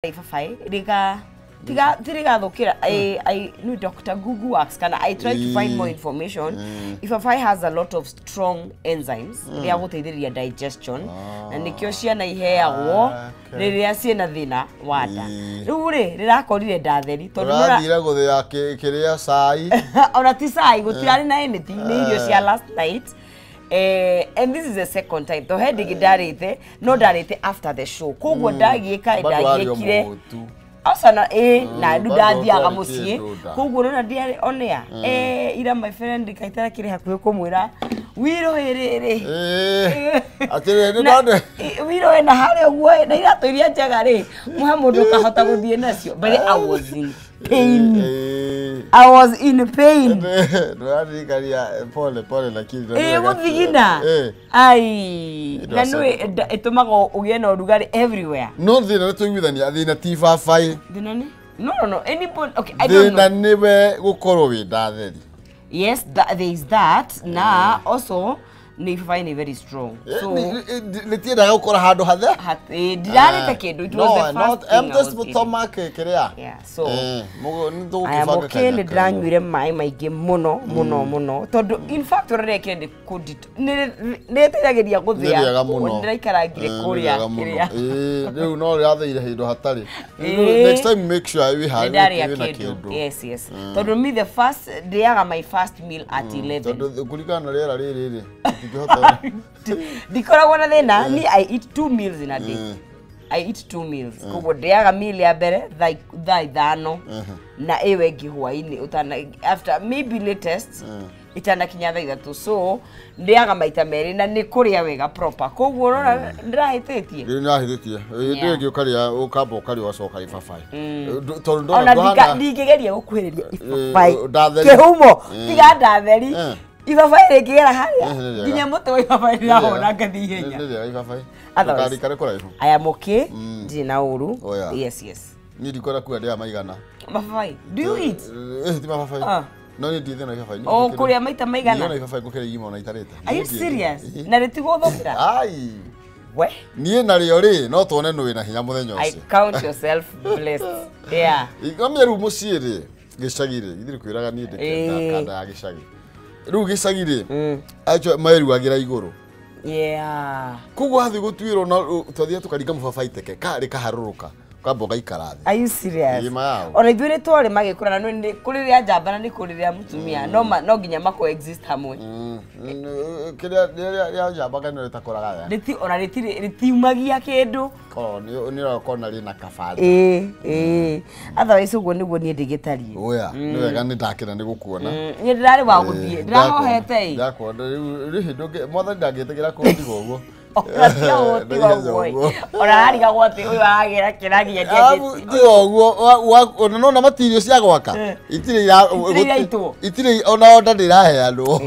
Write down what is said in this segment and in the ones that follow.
Ibabaĩ rĩga tiga tirigathukira. I knew Dr. Google works kana I try to find more information. Ibabaĩ has a lot of strong enzymes rĩa gũteithĩrĩria digestion, na nĩkĩo ciana iheagwo rĩrĩa ciĩna thĩna wa nda. Rĩu rĩ rĩrakorire ndatheri tondũ ũrathire gũthĩa kĩrĩa cai. Ona ti cai, gũtirarĩ na anything, nĩ irio cia last night. And this is the second time to he ndĩngĩ ndarĩte, no ndarĩte after the show, koguo ndagiĩka Bado warĩ o ndagiĩkire mũhũtu. Aca ĩ na rĩu bado ndathiaga ũtarĩ mũciĩ kĩndũ nda. Koguo nona ndiarĩ onea ira my friend kaitara kĩrĩ hakuhĩ kũmwĩra wiro ĩrĩrĩ. Atĩrĩrĩ, nĩ ndone Wiro ĩna harĩa ũguo na iratũ iria njega rĩ mũhe mũndũ ũkahota gũthiĩ nacio, but I was in pain. I was in pain. Ndũraririkania, pole pole, lakini Ĩ gũthigina ai na nĩ ĩtũmaga ũgĩe na ũrugarĩ everywhere. No thĩna nĩ tũiguithania, thĩna ti babaĩ. Thĩna nĩ no, anybody, okay, I don't Thĩna know. nĩwe gũkorwo wĩ ndatheri. Yes, there is that, na also nĩ ibabaĩ nĩ very strong, so rĩtiendaga gũkora handũ hathe. Ndirarĩte kĩndũ, it was the first thing I Empty was eating. stomach kĩrĩa. Yeah, so Nĩ I am tũgũkĩbanga okay. kanya Nĩ ndĩranyuire maĩ maingĩ mũno mũno mũno, tondũ in fact ũrĩa ndekire nĩ nĩ ĩteithagĩria Nĩ rĩega gũthĩa. mũno. Ndĩraikarangire Nĩ kũrĩa rĩega mũno. kĩrĩa. Rĩu no rĩrathĩire handũ hatarĩ. Next time make sure wĩ Nĩ harĩ ndarĩa wĩna kĩndũ. kĩndũ. Yes, tondũ me the first ndĩaga my first meal at 11. Tondũ kũringana na rĩera rĩrĩ rĩ ndingĩhota. Ndikoragwo na thĩna ni I eat two meals in a day. I eat two meals, koguo ndĩaga meal ya mbere thaa 5 na ĩyo ĩngĩ hwaĩ-inĩ ũtana after maybe latest itanakinya thaa 3, so ndĩaga maita merĩ na nĩ kũrĩa wega proper, koguo ũrona ndĩrahĩtĩtie. Rĩu nĩrahĩtĩtie hĩndĩ Yeah. ĩngĩ ũkarĩa ũkamba ũkarĩa ũgacoka ibabaĩ tondũ ndona Ona ndũhana ndingĩgeria gũkuhĩrĩria ibabaĩ ndatheri. kĩhumo tiga ndatheri. Ibabaĩ rĩngĩgera harĩa Nĩ rĩega. nginya mũtĩ wa ibabaĩ ndĩrahona ngathi ihenya. Nĩ rĩega ibabaĩ. Otherwise- Ndũkarikare kũraihu. I am okay, ndirĩ na ũru. Oh, yeah. Yes. Niĩ ndikwenda kuga ndĩaga maigana. Mababaĩ, do you eat? Ti mababaĩ. No niĩ ndithĩ na ibabaĩ. O kũrĩa maita maigana? Niĩ ibabaĩ ngũkĩra igima ona itarĩte. Are you serious? Na rĩtigũthũkĩra? Ai. We. Niĩ narĩo rĩ no tuone nũ wĩna hinya mũthenya I ũcio. count yourself blessed, yeah. Ngomia rĩu mũciĩ rĩ gĩcagi rĩ ithuĩ kwĩraga niĩ ndĩkenda kanda ya gĩcagi rĩu gĩcagi rĩ acio meruagĩra igũrũ. Koguo wathiĩ gũtuĩrwo na twathire tũkaringa mũbabaĩ teke karĩ kaharũrũka ũkamba ũgaikara thĩ. Are you serious? Ĩ, ma yao. Ona ithuĩ nĩ twarĩ magĩkũra na nĩ kũrĩ rĩa njamba na nĩ kũrĩ rĩa mũtumia, no nginya mako exist hamwe. Kĩrĩa rĩa njamba kana rĩtakũraga wega. Rĩti ona rĩtirĩ rĩtiumagia kĩndũ. Korwo nĩ ũrakona rĩna kabanja. Ĩ, otherwise ũguo nĩguo niĩ ndĩgĩtariĩ. Oya, nĩ wega, nĩ ndakena nĩ gũkuona. Niĩ ndĩrarĩ wa gũthiĩ ndĩrahoete ĩ. Ndakuona rĩu rĩ hĩndĩ ũngĩ mwathani ndangĩtĩkĩra kũndiga ũguo. Ona tiga gũtiga ũguo ĩ. Ona ararigagwo atĩ ũyũ aragĩra kĩraginya. Arabu tiga ũguo ona nona matirio cia gwaka itirĩ Itirĩ iraitwo. Itirĩ ona onda ndĩraheanwo.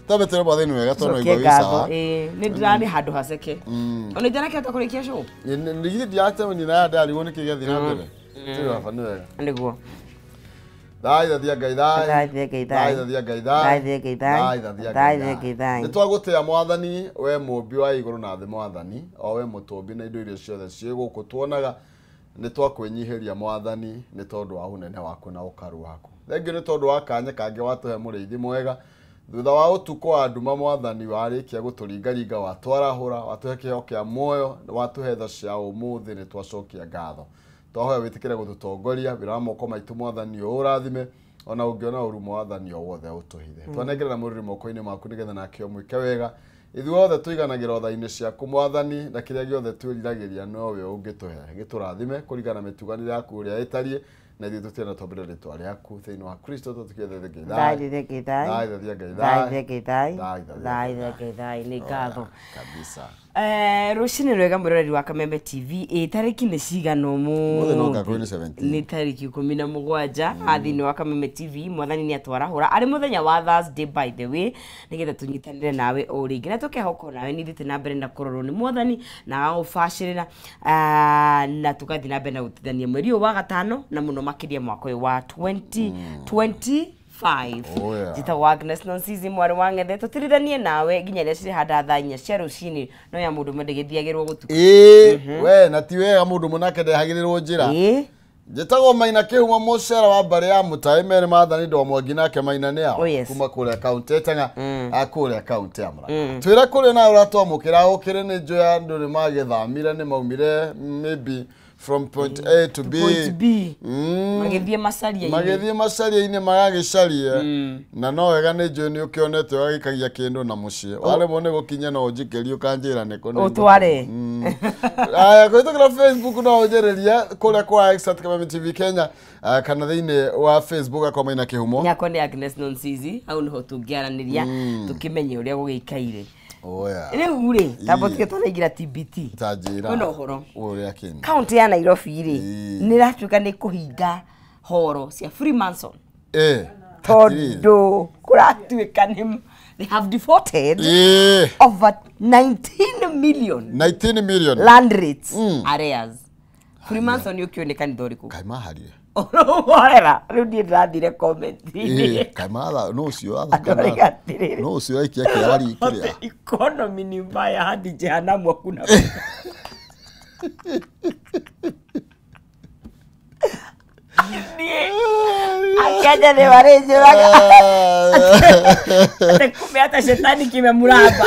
Twambe twĩre mwathani wega tondũ Cokie igua wĩ ngatho sawa. Ĩ, nĩ ndĩrarĩ handũ haceke ona itanakĩhota kũrĩkia show. Ndigithĩ ndiracemania na ndarigwo nĩkĩ gĩathiĩ na mbere. Tũrĩ baba nĩ wega. Nĩguo. Thai thathia Ngai thai. Thai thia Ngai thai. Thai thathia Ngai thai. Thai thia Ngai thai. Thai thathia Thai Ngai thia Ngai thai. Nĩ twagũtĩa mwathani we mũmbi wa igũrũ na thĩ, mwathani o we mũtũmbi na indo iria ciothe ciĩ gũkũ tuonaga. Nĩ twakwĩnyihĩria mwathani nĩ tondũ wa ũnene waku na ũkaru waku. Thengiũ nĩ tondũ wa kanya kangĩ watũhe mũrĩithi mwega thutha wa ũtukũ wa nduma, mwathani warĩkia gũtũringaringa watwarahũra watũhe kĩheo kĩa muoyo watũhe tha cia ũmũthĩ. Nĩ twacokia ngatho, twahoya wĩtĩkĩre gũtũtongoria wĩra wa moko maitũ, mwathani ũũrathime ona ũngĩona ũru mwathani o wothe ũtũhithe. Twanengerera mũrĩrĩ moko-inĩ maku nĩgetha nake ũmwĩke wega. Ithuothe tũiganagĩra tha-inĩ ciaku mwathani, na kĩrĩa gĩothe twĩriragĩria nowe ũngĩtũhe. Gĩtũrathime kũringana na mĩtuganĩre yaku ũrĩa ĩtariĩ, na ithuĩ tũtienda twambĩre rĩtwa rĩaku thĩinĩ wa Kristo tũtikĩthe Ngai. Thai thia Ngai thai. Thai thathia Ngai. Thai thia Ngai thai. Thai thathia Thai Ngai. thia Ngai thai. Nĩ ngatho. Kabisa. Rũcinĩ rwega mwĩroreri wa Kameme TV. Ĩ tarĩki nĩ cigana Ũmũthĩ no ũmũthĩ? ngakorwo nĩ 17. Nĩ tarĩki 17 thĩinĩ wa Kameme TV. Mwathani nĩ atwarahũra arĩ mũthenya wa Thursday, by the way, nĩgetha tũnyitanĩre nawe o rĩngĩ na tũkehoka nawe nĩ ithiĩte na mbere na kũrorwo nĩ mwathani na agagũbacĩrĩra, na tũgathiĩ na mbere na gũtithania mweri ũyũ wa gatano na mũno makĩria mwaka ũyũ wa 2025. 5. Oh, yeah. Njĩtagwo Agnes Nonsizi mwarĩ wa Ng'ethe, tũtirithanie nawe nginya rĩrĩa cirĩhanda thaa 4 cia rũcinĩ, no ya mũndũ ũmwe ndĩgĩthiagĩrwo gũtukũ. Ĩĩ, we na ti wega mũndũ mũnake ndehagĩrĩrwo njĩra. Ĩĩ. Njĩtagwo Maina Kĩhumo mũcera wa mbarĩ ya Mũtaĩ merĩ maathani ndo mwangi nake Maina nĩ Oh, ao yes. kuma kũrĩa kaunti ya Tanga kũrĩa kaunti ya Murang'a. Twĩre kũrĩa nawe ũratwamũkĩra ũkĩrĩ nĩ njũĩ andũ nĩ magĩthamire nĩ maumire maybe from point A to B. Point B. Magĩthiĩ macaria-inĩ. Magĩthiĩ macaria-inĩ magagĩcaria na no wega nĩ njũĩ nĩ ũkĩonete ũgagĩkagia kĩndũ na mũciĩ waremwo nĩ gũkinya no ũnjikĩrie ũkanjĩra nĩkũ nĩ Ũtware. Aya, kũhĩtũkĩra Facebook no ũnjĩrĩrie kũrĩa kwa X at Kameme TV Kenya, kana thĩinĩ wa Facebook akwa Maina Kĩhumo. Nyakwa nĩ Agnes Nonsizi, hau nĩho tũngĩaranĩria tũkĩmenye ũrĩa gũgĩikaire. Oh, yeah. Rĩu rĩ, tamba tũtige twanaingĩra TBT. Ta njĩra. Kwĩna ũhoro. Ũrĩa kĩni. Kaunti ya Nairobi rĩ, Ĩĩ. nĩ ĩratuĩka nĩ kũhinga horo cia Freemason. Eh. Tondũ kũratuĩka nĩ they have defaulted over 19 million 19 million. land rates arrears. Freemason ũkĩũĩ nĩ kanitha ũrĩkũ? Kaĩ maharire. Ũrera, rĩu niĩ ndĩrathire comment. Kaĩ matha no ũcio Andũ marauga atĩrĩrĩ. No ũcio aikia kĩari kĩrĩa. Economy ni mbaya hadi jehanamu hakuna. Niĩ Akenya nĩ marĩnjũraga. Ate kumbe hata shetani kimemramba.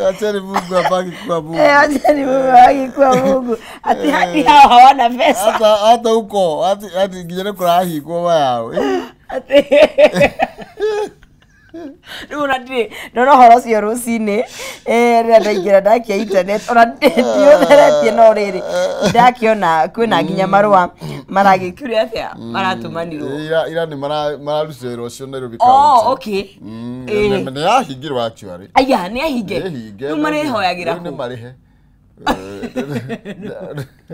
Acheni Mungu abaki kuwa Mungu. Acheni Mungu abaki kuwa Mungu. Ati hadi hao hawana pesa. Hata huko, hata nginya nĩ kũrahingwo mayao. Ati rĩu ona ndirĩ ndona ũhoro ũcio rũcinĩ, rĩrĩa ndaingĩra ndakia internet ona ndiũtheretie no rĩrĩ ndakĩona kwĩna nginya marũa maragĩkĩure atĩa maratũmanirwo. Ira nĩ mararutire wĩra ũcio Nairobi Oh, County. okay. Nĩ yahingirwo actually. Aya, nĩ ahinge. Nĩ hinge. Rĩu marĩhoyagĩra Rĩu nĩ kũ? marĩhe.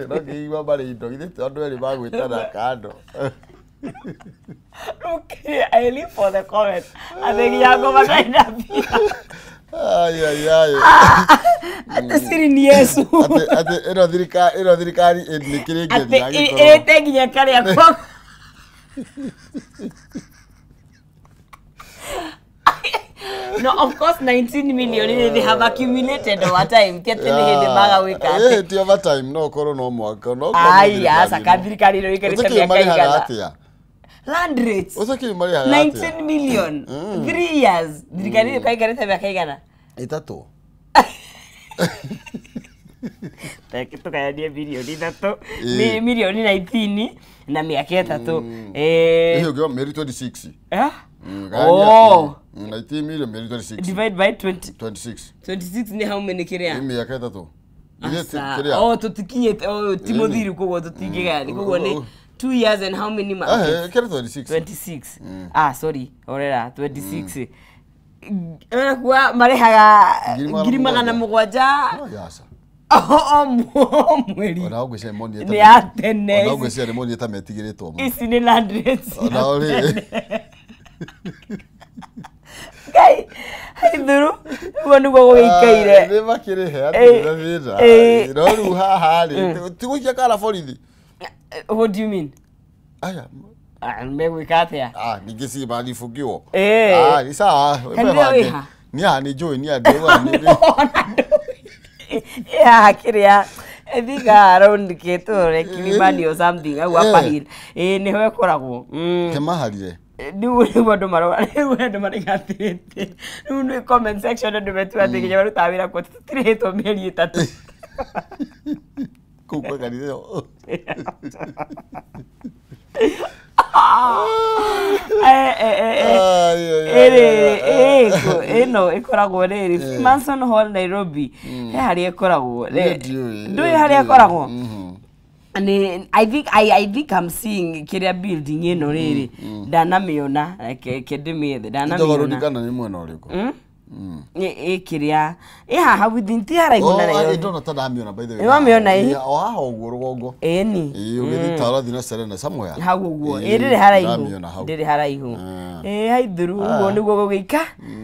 No ngĩigua marĩ indo githĩ ti andũ erĩ magwĩtana kando. Okay, I live for the comment. Atĩ nginya ngoma ndarĩ na mbia. Ai ai ai. Atĩ siri ni Yesu. Atĩ ĩno thirikari nĩ kĩrĩ Atĩ nginya gĩkorwo. ĩrĩte nginya karĩa kwa. No, of course 19 million they have accumulated over time. Ti atĩ nĩ hĩndĩ maga gwĩka atĩ. Ti over time no ũkorwo no mwaka no ũkorwo nĩ Ai, thirikari aca ĩno. ka thirikari ĩno ĩikarĩte Ũtakĩũĩ mĩaka marĩhaga igana. atĩa? Land rates. Ũtakĩũĩ marĩhaga atĩa? 19 million. 3 years. Thirikari ĩno ĩikarĩte mĩaka igana. Ĩtatũ. Reke tũgayanie mirioni ithatũ. Mirioni 19 na mĩaka ĩtatũ. Ĩyo ũngĩoya mĩeri 26. Eh? Gayania, 19 million mĩeri 26. Divide by 20. 26. 26 nĩ how many kĩrĩa? Nĩ mĩaka ĩtatũ. Githĩ ti Aca. kĩrĩa? Oh, tũtikinyĩte, oh, ti mũthiru koguo tũtingĩgayania. Koguo nĩ 2 years and how many months? Kĩrĩ 26. 26. Ah, sorry, orera 26. Kuwa marĩhaga 700,000 Oh, yaca. o mweri. Ona ũngwĩciria monire Nĩ ya tene. Ona ũngwĩciria nĩ monire ta metigĩrĩtwo mũno. Ici nĩ land rates. Ona ũrĩ. Ngai, haithuru, ũguo nĩguo gũgĩikaire. Nĩ makĩrĩhe hatirĩ na thĩna. No rĩu haha rĩ, ti gũikia kara borithi. What do you mean? Aya. Megwĩka atĩa? Ningĩ si marifungiwo. Ni sawa. Kanitha wĩ ha? Ni haha nĩ njũĩ ni andũ Ĩ haha kĩrĩa I think around Gĩtũre, Kilimani or something, au Upper Hill. Ĩ nĩho ĩkoragwo. Kĩmaharire. Rĩu nĩguo andũ marauga, rĩu andũ marauga atĩrĩrĩ, rĩu nĩ comment section andũ metua atĩ nginya marutaga wĩra kuo tũtirĩhĩtwo mĩeri ĩtatũ. Kũu kwa kanitha ĩyo. Ĩrĩ ĩno ĩkoragwo rĩrĩ Freemason Hall Nairobi. He harĩa ĩkoragwo. Ndũĩ harĩa ĩkoragwo? Ni I think I think I'm seeing kĩrĩa building ĩno rĩrĩ ndanamĩona reke ndĩmĩethe ndanamĩona. Kana nĩ mwena ũrĩkũ? Ĩ kĩrĩa ĩ haha within ti haraihu na Nairobi. Ndona ta ndamĩona by the way. Nĩ wamĩona ĩ? O haha ũguo rũgongo. Ĩni. Ĩ ũgĩthiĩ ta ũrathiĩ na Serena somewhere. Hau ũguo. Ĩ ndĩrĩ haraihu. Ndamĩona hau. Ndĩrĩ haraihu. Ĩ haithuru ũguo nĩguo gũgĩika.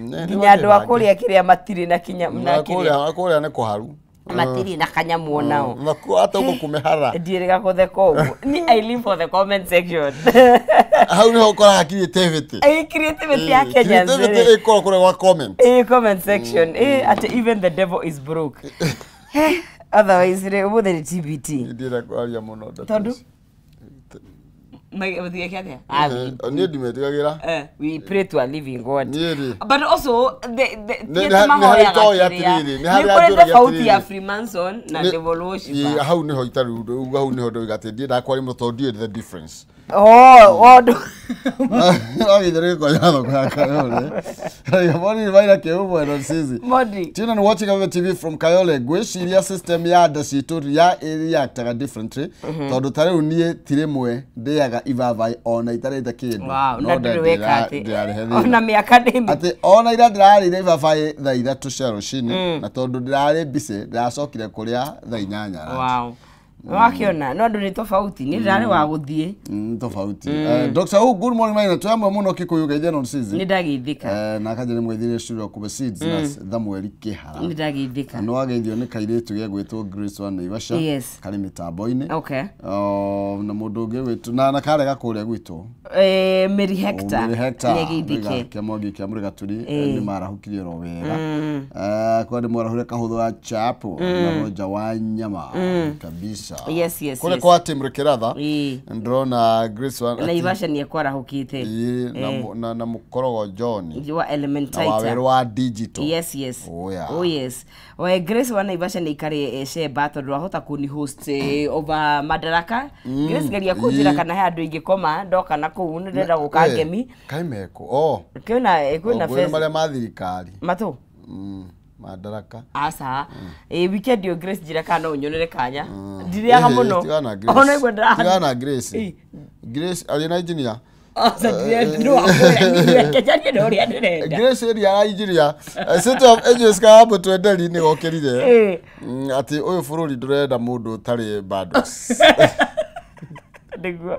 Nĩ Nginya andũ a makĩbange. kũrĩa kĩrĩa matirĩ na kinya na kĩrĩa. Kũrĩa nĩ kũharu. Matirĩ na kanyamũ onao. Nakuo hata huko kumehara. Ndiĩrĩga kũtheka ũguo. Ni I live for the comment section. Hau niho ũkoraga creativity. Ĩ creativity ya Kenyans. Creativity ĩkoragwo kũrĩa gwa comment. Ĩ comment section. Ĩ atĩ even the devil is broke. Otherwise rĩ ũmũthĩ nĩ TBT. Ndienda kwaria mũno ndeto Tondũ? ici. Mũthige atĩa? Niĩ ndimetigagĩra. We pray to a living God. Niĩ rĩ. But also the Nĩ harĩ toĩ atĩrĩrĩ, nĩ harĩ nĩ kũrĩ anjũragia tofauti ya atĩrĩrĩ. Freemason na devil worshiper. Hau nĩho itarĩ hau nĩho ndoiga atĩ ndiendaga kwaria mũno tondũ ndiũĩ the difference. Oh, oh. Wagithire gĩko ya thoko ya Kayole. Moni maina kĩhumo eno sisi. Modi. Tune and watching Kameme TV from Kayole. Ngwĩciria system ya nda citũ ya ĩreactaga differently tondũ ta rĩu niĩ ti rĩmwe ndĩaga ibabaĩ ona itarĩte kĩndũ. Wow, No na ndũrĩ weka atĩ. ndĩrarehe thĩna. Ona mĩaka nĩ Atĩ ona ira ndĩrarĩire ibabaĩ thaa 3 cia rũcinĩ na tondũ ndĩrarĩ busy ndĩracokire kũrĩa thaa 8. Wow. Wakiona no andũ nĩ tofauti nĩ ndĩrarĩ wa gũthiĩ. Tofauti. Dr. Who, good morning maina twamwe mũno Kikuyu geithia non sisi. Nĩ ndageithĩka. Na kanja nĩ mweithire studio Kube Seeds na Samuel Kĩhara. Nĩ ndageithĩka. Nĩ wageithio nĩ kairĩtu gegwĩtwo Grace wa Naivasha. Yes. Karĩ mĩtambo-inĩ. Okay. Na mũndũ ũngĩ gwĩtwo na karega kũrĩa gwitũ. Mary Hector. Mary Hector. Nĩ ageithĩke. Kĩamwangi kĩa Mũrĩgaturi nĩ marahũkirie ro wega. Kwa nĩ mwarahũre kahũthũ wa chapo na Roger wa nyama kabisa. Yes, yes, Kũrĩa yes. kwa Tim Rĩkĩratha ndĩrona Grace wa Naivasha nĩ ekwarahũkĩte. Na mũkorogo John Wa na Elementaita. wawerũ wa digital. Yes, yes. Oh, yeah. Oh, yes. We Grace wa Naivasha nĩ ikare sheba tondũ ahota kũni host over Madaraka. Grace geria kũnjĩra kana he andũ ingĩkoma ndoka na kũu nĩ ndĩrenda gũka ngemi. Kaĩ meko. Oh. Kwĩna kwĩna Ngwĩra marĩa ma thirikari. Matũ. Madaraka. Aca. Weekend yo Grace njĩra kana no ũnyonere kanya. Ndirĩaga mũno. Tigana Grace. Ona igua ndĩra. Tigana Grace. Grace arĩ na engineer. Aca ndirenda no akwĩra njerie na ũrĩa ndĩrenda. Grace ĩrĩa ara engineer. City of Angels ka twenderi nĩ gokĩrire. Atĩ ũyũ bũrũri ndũrenda mũndũ ũtarĩ bundles. Nĩguo.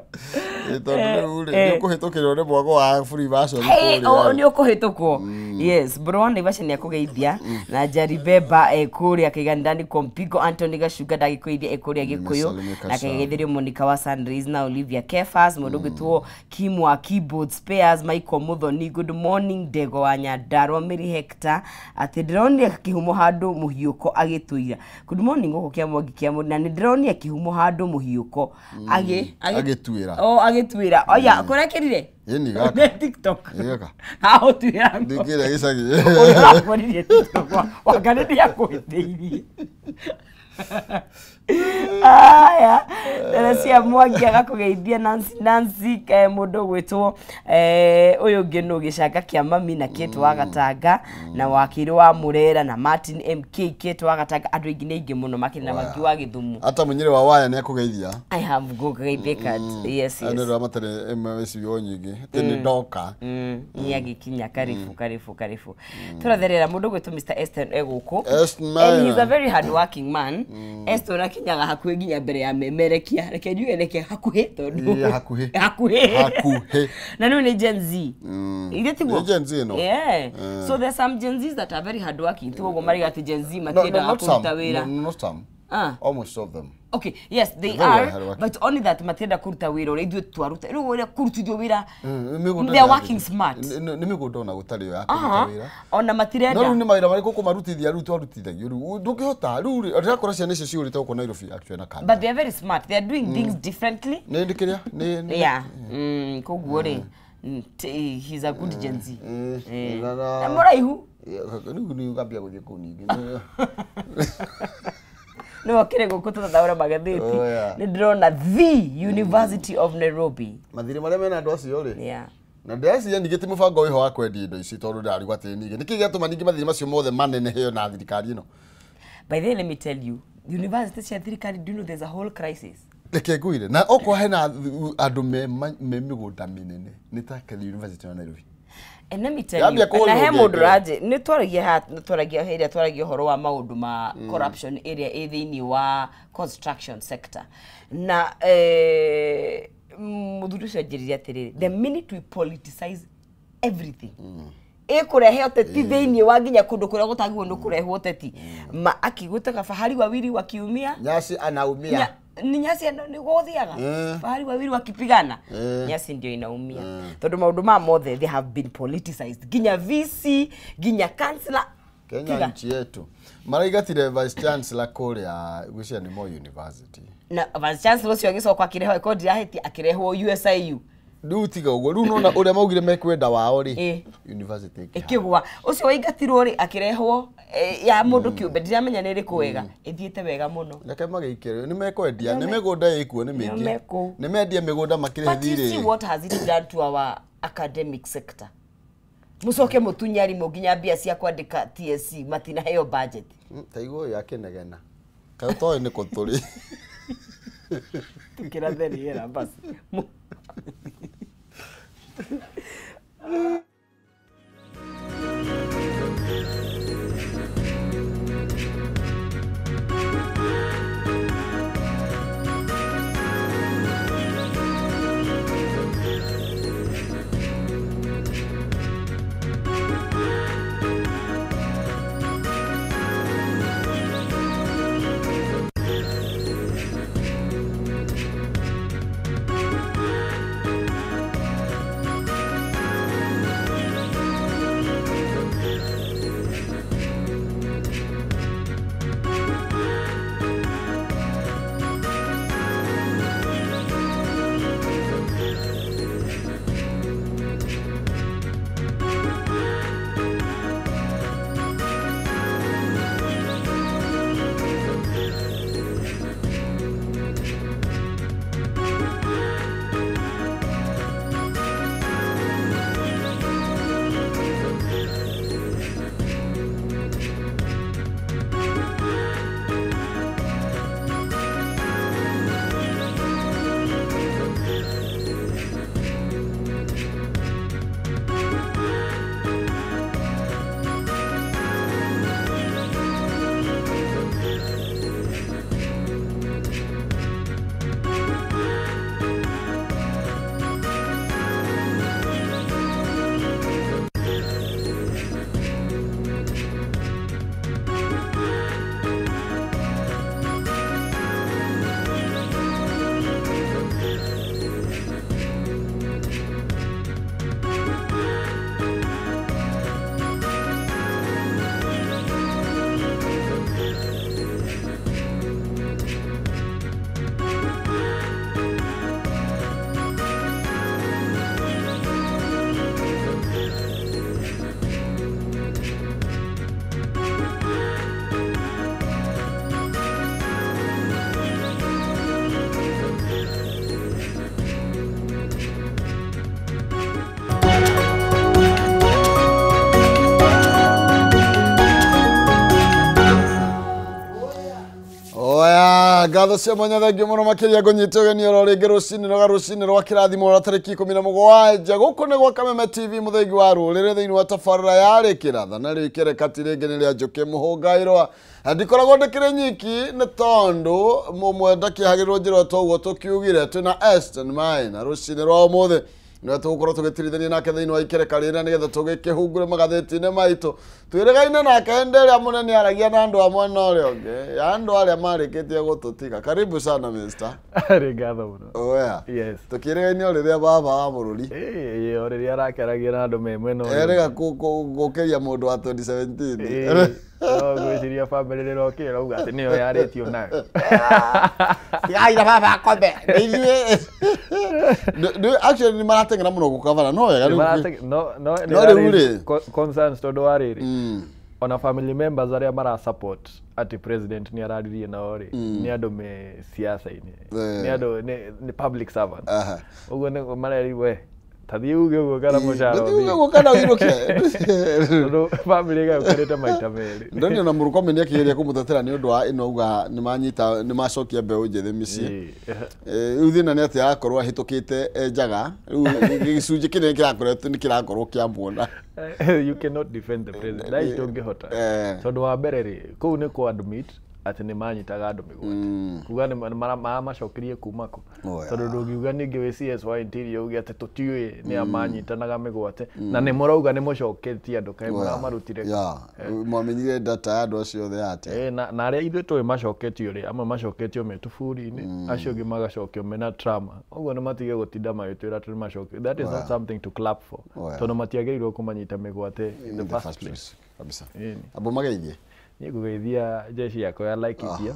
Tondũ rĩu rĩ nĩ ũkũhĩtũkĩrwo nĩ mwago wa Freemason kũrĩa. Nĩ ũkũhĩtũkwo. Yes, bro wa Naivasha nĩ akũgeithia na Jaribeba kũrĩa Kĩgandani Kompigo Anthony Gacunga ndagĩkũgeithia kũrĩa Gĩkũyũ na kĩgeithĩrio Monica wa Sunrise na Olivia Kefas mũndũ ũgwĩtwo Kim wa Keyboard Spares Michael Muthoni good morning Ndego wa Nyandarua Mary Hector atĩ ndĩronire kĩhumo handũ mũhiũko agĩtũira. Good morning gũkũ kĩa Mwangi kĩa na nĩ ndĩronire kĩhumo handũ mũhiũko agĩtuĩra. Oh, agĩtuĩra. Oya, kũrekĩrire? Ĩni gaka. TikTok. Gaka. Ha ũtuĩra. Ndikĩrĩa gĩcagi. Ũrakorire TikTok. Wanga nĩ ndiakũhĩtĩirie. Aya, Teresia Mwangi agakũgeithia Nancy mũndũ ũgwĩtwo ũyũ ũngĩ nũ gĩcanga kĩa mami na Kate wa Gatanga na wakiri wa Murera na Martin MK Kate wa Gatanga andũ aingĩ nĩ aingĩ mũno makĩria na Mwangi wa Gĩthumo. Ata mũnyĩrĩ wa waya nĩ akũgeithia. I have gũgeithĩka. Yes, yes. Andũ arĩa matarĩ MSU nyingĩ atĩ nĩ ndoka. Nĩ agĩkinya karibu karibu karibu. Tũratherera mũndũ ũgwĩtwo Mr. Eston egũkũ. And he's a very hard working man. Eston akinyaga hakuhĩ nginya mbere ya memerekia. Reke njuge reke hakuhĩ tondũ hakuhĩ. Hakuhĩ. Hakuhĩ. Na rĩu nĩ Gen Z. Ithe tiguo? Nĩ Gen Z ĩno. Yeah. So there's some Gen Zs that are very hard working. Tiguo ũguo mariga atĩ Gen Z matiendaga kũruta wĩra. No, not some. Almost of them. Okay, yes, they are, but only that matienda kũruta wĩra ũrĩa ithuĩ twaruta. Rĩu ũrĩa kũrutithio wĩra, they are working smart. Nĩ mĩgũnda ona gũtarĩ ya kũruta wĩra. Ona matirenda. No rĩu nĩ mawĩra marĩkũ kũmarutithia rĩu twarutithagio rĩu ndũngĩhota rĩu rĩ ndĩrakora ciana icio ciũrĩte gũkũ Nairobi actually na Kanda. But they are very smart. They are doing things differently. Nĩ ndĩkĩrĩa nĩ Yeah. Koguo rĩ he's a good Gen Z. Na mũraihu. Rĩu nĩ ũkambia gũthiĩ kũu ningĩ. No akire gũkũ tũtathaũra magathĩti. Nĩ ndĩrona The University of Nairobi. Mathirĩ marĩa mena andũ acio rĩ. Yeah. Na ndĩreciria ningĩ ti mũbango wĩho wa kwendia indo ici tondũ ndarigwo atĩ ningĩ nĩkĩ gĩatũma ningĩ mathirĩ macio mothe maneneheo na thirikari ĩno. By the way, let me tell you, university cia thirikari, do you know there's a whole crisis? Reke ngwĩre na okorwo hena andũ me mĩgũnda mĩnene nĩ ta University of Nairobi. And let me tell you, na he mũndũ raje nĩ twaragia twaragia ĩrĩa twaragia ũhoro wa maũndũ ma corruption ĩrĩa ĩ thĩinĩ wa construction sector na mũthuri ũcio anjĩrire atĩrĩrĩ, the minute we politicize everything Ikurehe uteti thiini wa nginya kundu kuria gutagirwo ni kurehwo uteti. Ma akigutaga fahari wawili wakiumia. Nyasi anaumia. Ni nyasi ni guthiaga. Fahari wawili wakipigana. Nyasi ndio inaumia. Tondu maundu ma mothe they have been politicized. Nginya VC, nginya councillor. Kenya nchi yetu. Maraigatire Vice Chancellor kuria gwĩciria ni Moi University. Na Vice Chancellor ucio agicoka akirehwo ikondi yahĩtia akirehwo USIU. Rĩu tiga ũguo rĩu nona ũrĩa maugire mekwenda wao rĩ university ĩkĩgwa ũcio waingatirwo rĩ akĩrehwo ya mũndũ kĩũmbe ndiramenya nĩ ĩrĩkũ wega ĩthiĩte wega mũno. Reke magĩikĩre nĩ mekwendia nĩ mĩgũnda ĩkuo nĩ mĩingĩ nĩ mendie mĩgũnda makĩrĩhe thirĩ. But you see what has it done to our academic sector. Mucoke mũtunye arimũ nginya mbia cia kwandĩka TSC matinaheo budget. Ta igũyũ akĩnegena kaĩ ũtoĩ nĩ kũ tũrĩ. Tukĩrathe rĩera basi. Ngatho cia mwanya thengio mũno makĩria ngũnyite ũgeni oro rĩngĩ rũcinĩ rwa rũcinĩ rwa kĩrathimo rwa tarĩki 17 gũkũ nĩ gwa Kameme TV mũthengi wa rũrĩrĩ thĩinĩ wa tabarĩra ya Rĩkĩratha na rĩu kĩrekati rĩngĩ nĩ rĩa Njũkĩ Mũhũngairwa. Ndikoragwo ndĩkĩrĩ nyiki nĩ tondũ mũmwe ndakĩhagĩrwo njĩra ta ũguo tũkiugire twĩna Eston Maina rũcinĩ rwa ũmũthĩ nĩwe tũgũkorwo tũgĩtirithania nake thĩinĩ wa ikereka rĩrĩa nĩgetha tũgĩkĩhungure magathĩti-inĩ maitũ twĩrĩgaine nake hĩndĩ ĩrĩa mũnene aragia na andũ a mwena ũrĩa ũngĩ ya andũ arĩa marĩkĩtie gũtũtiga. Karibu sana mister. Nĩ ngatho mũno. Oya. Yes. Tũkĩrĩgaine o rĩrĩa baba wa bũrũri o rĩrĩa arakĩaragia na andũ me mwena ũrĩa erĩga gũkĩria mũndũ wa 2017. No ngwĩciria bamĩrĩ rĩrokĩra rauga atĩ nĩyo yarĩtio nayo. Tigaira baba akome. Ithuĩ actually nĩ marateng'era mũno gũkavana no wega rĩu. No rĩu rĩ concerns tondũ wa rĩrĩ ona family members arĩa mara support ati president nĩ araririe nao rĩ nĩ andũ me siasa-inĩ nĩ andũ nĩ public servants ũguo nĩ marerwo tathiĩ uge ũguo kana mũcara ũthiĩ uge ũguo kana ũinũke tondũ bamĩrĩ ĩgayũkanĩte maita merĩ. Ndonire ona Mũrkomen nĩ akĩgeria kũmũtetera nĩ ũndũ wa ĩno auga nĩmanyita nĩmacokia mbeũ njĩthĩ mĩciĩ. Rĩu thĩna nĩ atĩ arakorwo ahĩtũkĩte e njaga rĩu gĩcunjĩ kĩnene kĩrakoretwo nĩ kĩrakorwo kĩamuona. You cannot defend the president. Na ndũngĩhota tondũ wa mbere rĩ kũu nĩ kũ admit atĩ nĩ manyitaga andũ mĩgwate kuga nĩ maramacokirie kuma kũ tondũ ndũngiuga ningĩ wĩ CS wa Interior uge atĩ tũtiũĩ nĩ amanyitanaga mĩgwate na nĩ mũrauga nĩ mũcoketie andũ kaĩ mũramarutire mwamenyire data ya andũ acio othe atĩa na arĩa ithuĩ tũĩ macoketio rĩ amwe macoketio me tũburi-inĩ acio angĩ magacokio mena trauma ũguo nĩ matige gũtinda magĩtwĩra atĩ nĩ macokio. That is not something to clap for tondũ matiagĩrĩirwo kũmanyita mĩgwate in the first place kabisa. Abo mageithie niĩ ngũgeithia jeshi yakwa ya Laikipia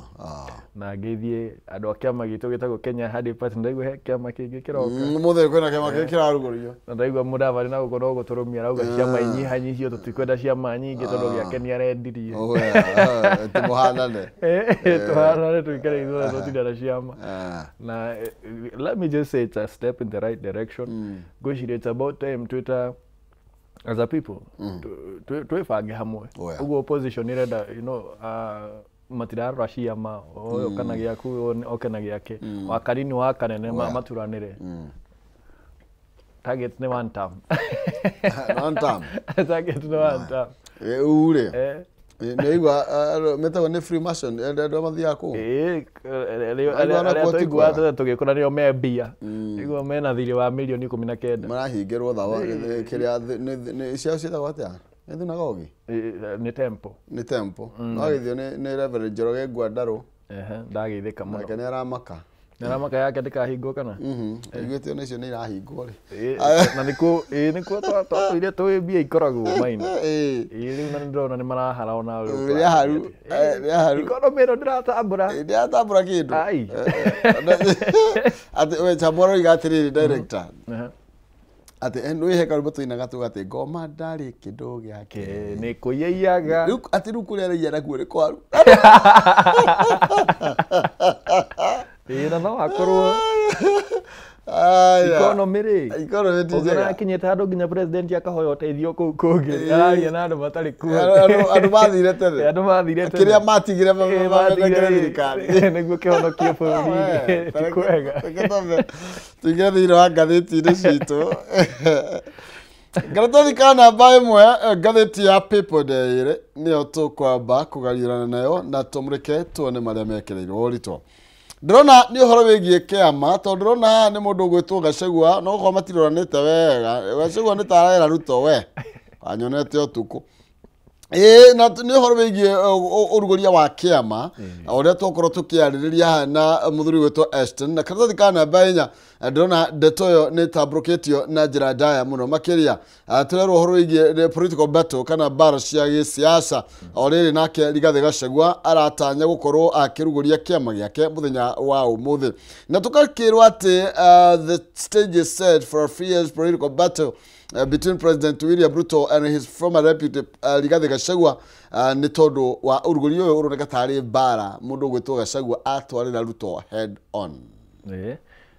na ngeithie andũ a kĩama gitũ gĩtagwo Kenya Hadi Party. Ndaigua he kĩama kĩngĩ kĩroka mũthĩ kwĩna kĩama kĩngĩ kĩrarugũrio na ndaigua Mũdavadi na gũkorwo no gũtũrũmia arauga ciama inyihanyihio tũtikwenda ciama nyingĩ tondũ gĩake nĩ arendirie tũmũhanane tũhanane tũikare ithuothe tũtinda na ciama na let me just say it's a step in the right direction. Ngwĩciria it's about time Twitter as a people twĩbange hamwe ũguo opposition ĩrenda you know matirarora ciama ũyũ kana gĩaku oke na gĩake wakanini wa kanene maturanĩre target nĩ one term. One term. Target nĩ one term. Ure nĩigua metagwo nĩ Freemason andũ mathiaga kũu arĩa tũiguaga tũgĩkũra nĩo me mbia igua mena thirĩ wa mirioni 19 marahingĩrwo thawa kĩrĩa ciao ciĩtagwo atĩa nĩ thunagogi nĩ temple nĩ temple no agĩthio nĩ Reverend Njoroge Ngwandarũ ndageithĩka mũno nake nĩ aramaka aramaka yake ndĩkahingwo kana iguĩte ona icio nĩ irahingwo rĩ na nĩkuo nĩkuo twatũire tũĩ mbia ikoragwo maina rĩu na nĩndĩrona nĩ marahara ona rĩu rĩaharu ikonomĩ ĩno ndĩratambũra ndĩratambũra kĩndũ atĩ we Chambora oiga atĩrĩrĩ director atĩ nĩ he karwĩmbo tũinaga tuga atĩ ngoma ndarĩ kĩndũ gĩake nĩ kũiyaiyaga atĩ rĩu kũrĩa araiya nakuo nĩ kwaru na no akorwo ikonomĩ rĩ ikonomĩ ti njega akinyĩte handũ nginya president akahoya ũteithio kũu kũngĩ araria na andũ matarĩ kuo andũ mathire tene andũ mathire tene kĩrĩa matigire mathengere thirikari nĩguo kĩhonokie bũrũri ti kwega tũingĩre thĩinĩ wa ngathĩti-inĩ citũ Ngaratathi ka namba ĩmwe ngathĩti ya People Daily nĩyo tũkwamba kũgariũrana nayo na tũmũrĩke tuone marĩa mekĩrĩirwo ũritũ. Ndĩrona nĩ ũhoro wĩgiĩ kĩama tondũ ndĩrona haha nĩ mũndũ ũgwĩtwo Gachagua no gũkorwo matiroranĩte wega. Gachagua nĩ ta arera Ruto we wanyonete ũtukũ. Na nĩ ũhoro wĩgiĩ ũrugũria wa kĩama ũrĩa twakorwo tũkĩarĩrĩria haha na mũthuri ũgwĩtwo Ashton na karatathi ka namba 4 ndĩrona ndeto ĩyo nĩ ĩtambũrũkĩtio na njĩra ndaya mũno makĩria tũrerwo ũhoro wĩgiĩ political battle kana mbara cia gĩsiasa o rĩrĩ nake Rigathĩ Gachagua aratanya gũkorwo akĩrugũria kĩama gĩake mũthenya wa ũmũthĩ na tũgakĩrwo atĩ the stage is set for a fierce political battle between President William Ruto and his former deputy Rigathi Gachagua nĩ tondũ wa ũrugũria ũyũ ũroneka tarĩ mbara mũndũ ũgwĩtwo Gachagua atwarĩra Ruto head on.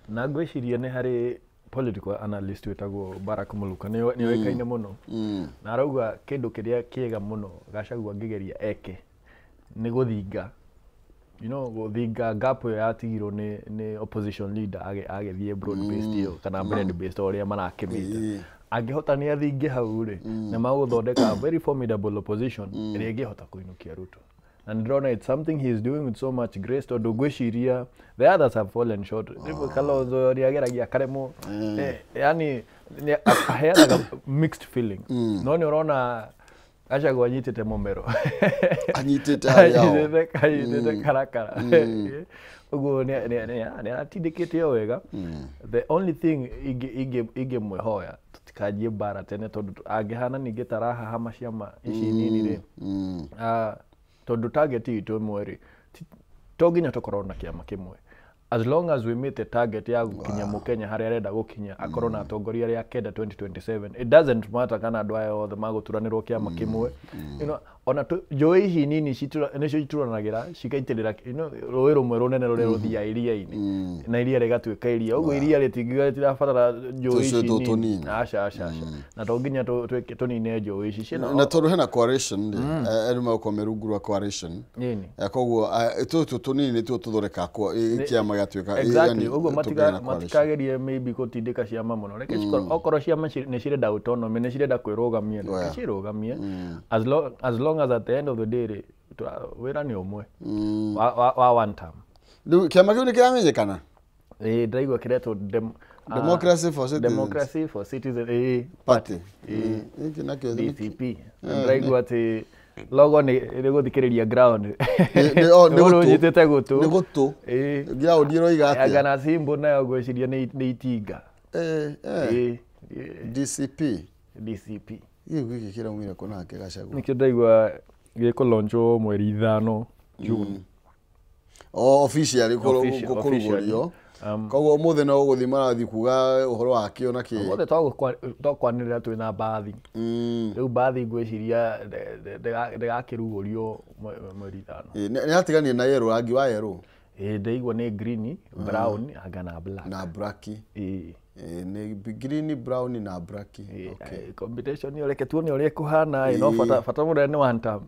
Na ngwĩciria nĩ harĩ political analyst wĩtagwo Barack Muluka nĩ oĩkaine mũno na arauga kĩndũ kĩrĩa kĩega mũno Gachagua angĩgeria eke nĩ gũthinga you know gũthinga gap ĩyo yatigirwo nĩ opposition leader agĩthiĩ broad based ĩyo kana bread based ũrĩa marakĩmĩta angĩhota nĩ athinge hau rĩ nĩ magũthondeka very formidable opposition ĩrĩa ĩngĩhota kũinũkia Ruto. And ndĩrona it's something he is doing with so much grace tondũ ngwĩciria the others have fallen short. Kalonzo nĩ ageragia akaremwo yani aheanaga mixed feelings no nĩ ũrona Gachagua anyitĩte mũmero anyitĩte harĩa anyitĩte karakara ũguo nĩ aratindĩkĩte o wega. The only thing ingĩmwĩhoya tũtikanjie mbara tene tondũ angĩhana ningĩ ta arahahama ciama ici nini rĩ tondũ target itũ ĩmwe rĩ to nginya tũkorwo na kĩama kĩmwe as long as we meet the target ya gũkinya mũkenya harĩa arenda gũkinya akorwo na atongoria arĩa akenda 2027 it doesn't matter kana andũ aya othe magũturanĩrwo kĩama kĩmwe you know ona njũĩ ici nini nĩcio ituranagĩra cigaitĩrĩra you know rũĩ rũmwe rũnene rũrĩa rũthiaga iria-inĩ na iria rĩgatuĩka iria ũguo iria rĩtingiuga rĩtirabatara njũĩ ici nini aca aca aca na to nginya tũnine njũĩ ici ciĩna na tondũ hena coalition rĩ andũ megũkorwo me rungu rwa coalition koguo tũtũ tũnini nĩtuo tũthondekaga kĩama gĩatuĩka exactly ũguo matikagerie maybe gũtindĩka ciama mũno reke cikorwo okorwo ciama nĩ cirenda autonomy nĩ cirenda kwĩrũgamia reke cirũgamie as long as at the end of the day rĩ Wĩra nĩ ũmwe wa one term. Rĩu kĩama kĩu nĩ kĩramenyekana? Ĩĩ, ndĩraigua kĩretwo Democracy for Citizens. Democracy for Citizens Party. Gĩkĩ nakĩo DCP. Ndĩraigua atĩ logo nĩ gũthikĩrĩria ground. Nĩ Mũndũ ũnyitĩte gũtũ. Nĩ gũtũ. Ĩĩ. Ground ĩroiga atĩa? Anga na symbol nayo ngwĩciria nĩ itinga. Ĩĩ. DCP. DCP. Gĩkĩ gĩkĩ kĩraumire kũ nake Gachagua? Nĩkĩo ndaigua gĩkũlaunchwo mweri 5 June. O officially kũrugũrio. Koguo ũmũthĩ no ũgũthiĩ marathiĩ kuga ũhoro wakĩo na kĩ. Ũmũthĩ tokwanĩrĩra twĩna mbathi. Rĩu mbathi ngwĩciria ndĩgakĩrugũrio mweri 5. Nĩ atiganire na yerũ, rangi wa yerũ. Ĩĩ, ndaigua nĩ green, brown anga na black. Na black. Ĩĩ. Nĩ green, brown na black. Okay. Combination ĩyo reke tuone ũrĩa ĩkũhana, no bata mũnene nĩ one term.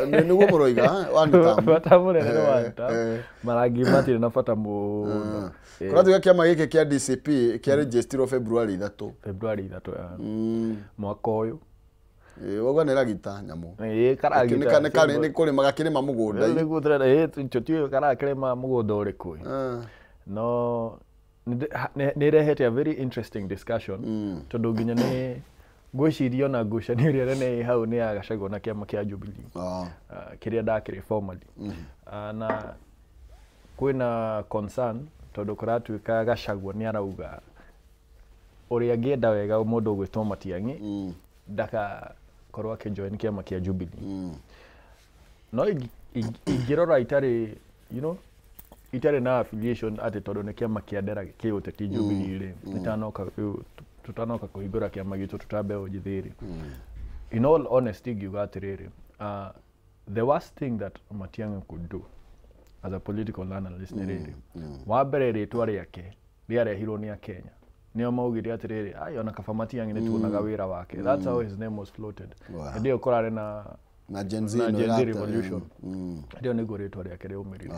Nĩguo mũroiga one term. Bata mũnene nĩ one term. Marangi matirĩ na bata mũno. Kũratuĩka kĩama gĩkĩ kĩa DCP kĩaregistirwo February 3. February 3 mwaka ũyũ. Ũguo nĩ ragita nyamũ. Ĩĩ, karagita. Nĩ kũrĩma gakĩrĩma mũgũnda. Nĩguo tũrenda, tũtiũĩ karakĩrĩma mũgũnda ũrĩkũ. No nĩ ĩrehete a very interesting discussion tondũ nginya nĩ ngwĩciria ona ngucanio ĩrĩa nene ĩ hau nĩ ya Gachagua na kĩama kĩa Jubilee kĩrĩa ndakĩrĩ formally. Na kwĩna concern tondũ kũratuĩka Gachagua nĩ arauga ũrĩa angĩenda wega mũndũ ũgwĩtwo Matiang'i ndagakorwo akĩjoin kĩama kĩa Jubilee. No ingĩrora itarĩ, you know, itarĩ na affiliation atĩ tondũ nĩ kĩama kĩa ndera kĩũteti Jubilee rĩ, tutanoka kũhingũra kĩama gitũ tũtambe njĩthĩ rĩ. In all honesty ngiuga atĩrĩrĩ, the worst thing that Matiang'i could do as a political analyst nĩ rĩrĩ, wa mbere rĩtwa rĩake rĩarehirwo nĩ Akenya. Nĩo maugire atĩrĩrĩ, ai ona kaba Matiang'i nĩ tuonaga wĩra wake. That's how his name was floated. Hĩndĩ ĩyo kũrarĩ na Gen Z revolution. Hĩndĩ ĩyo nĩguo rĩtwa rĩake rĩaumĩrire.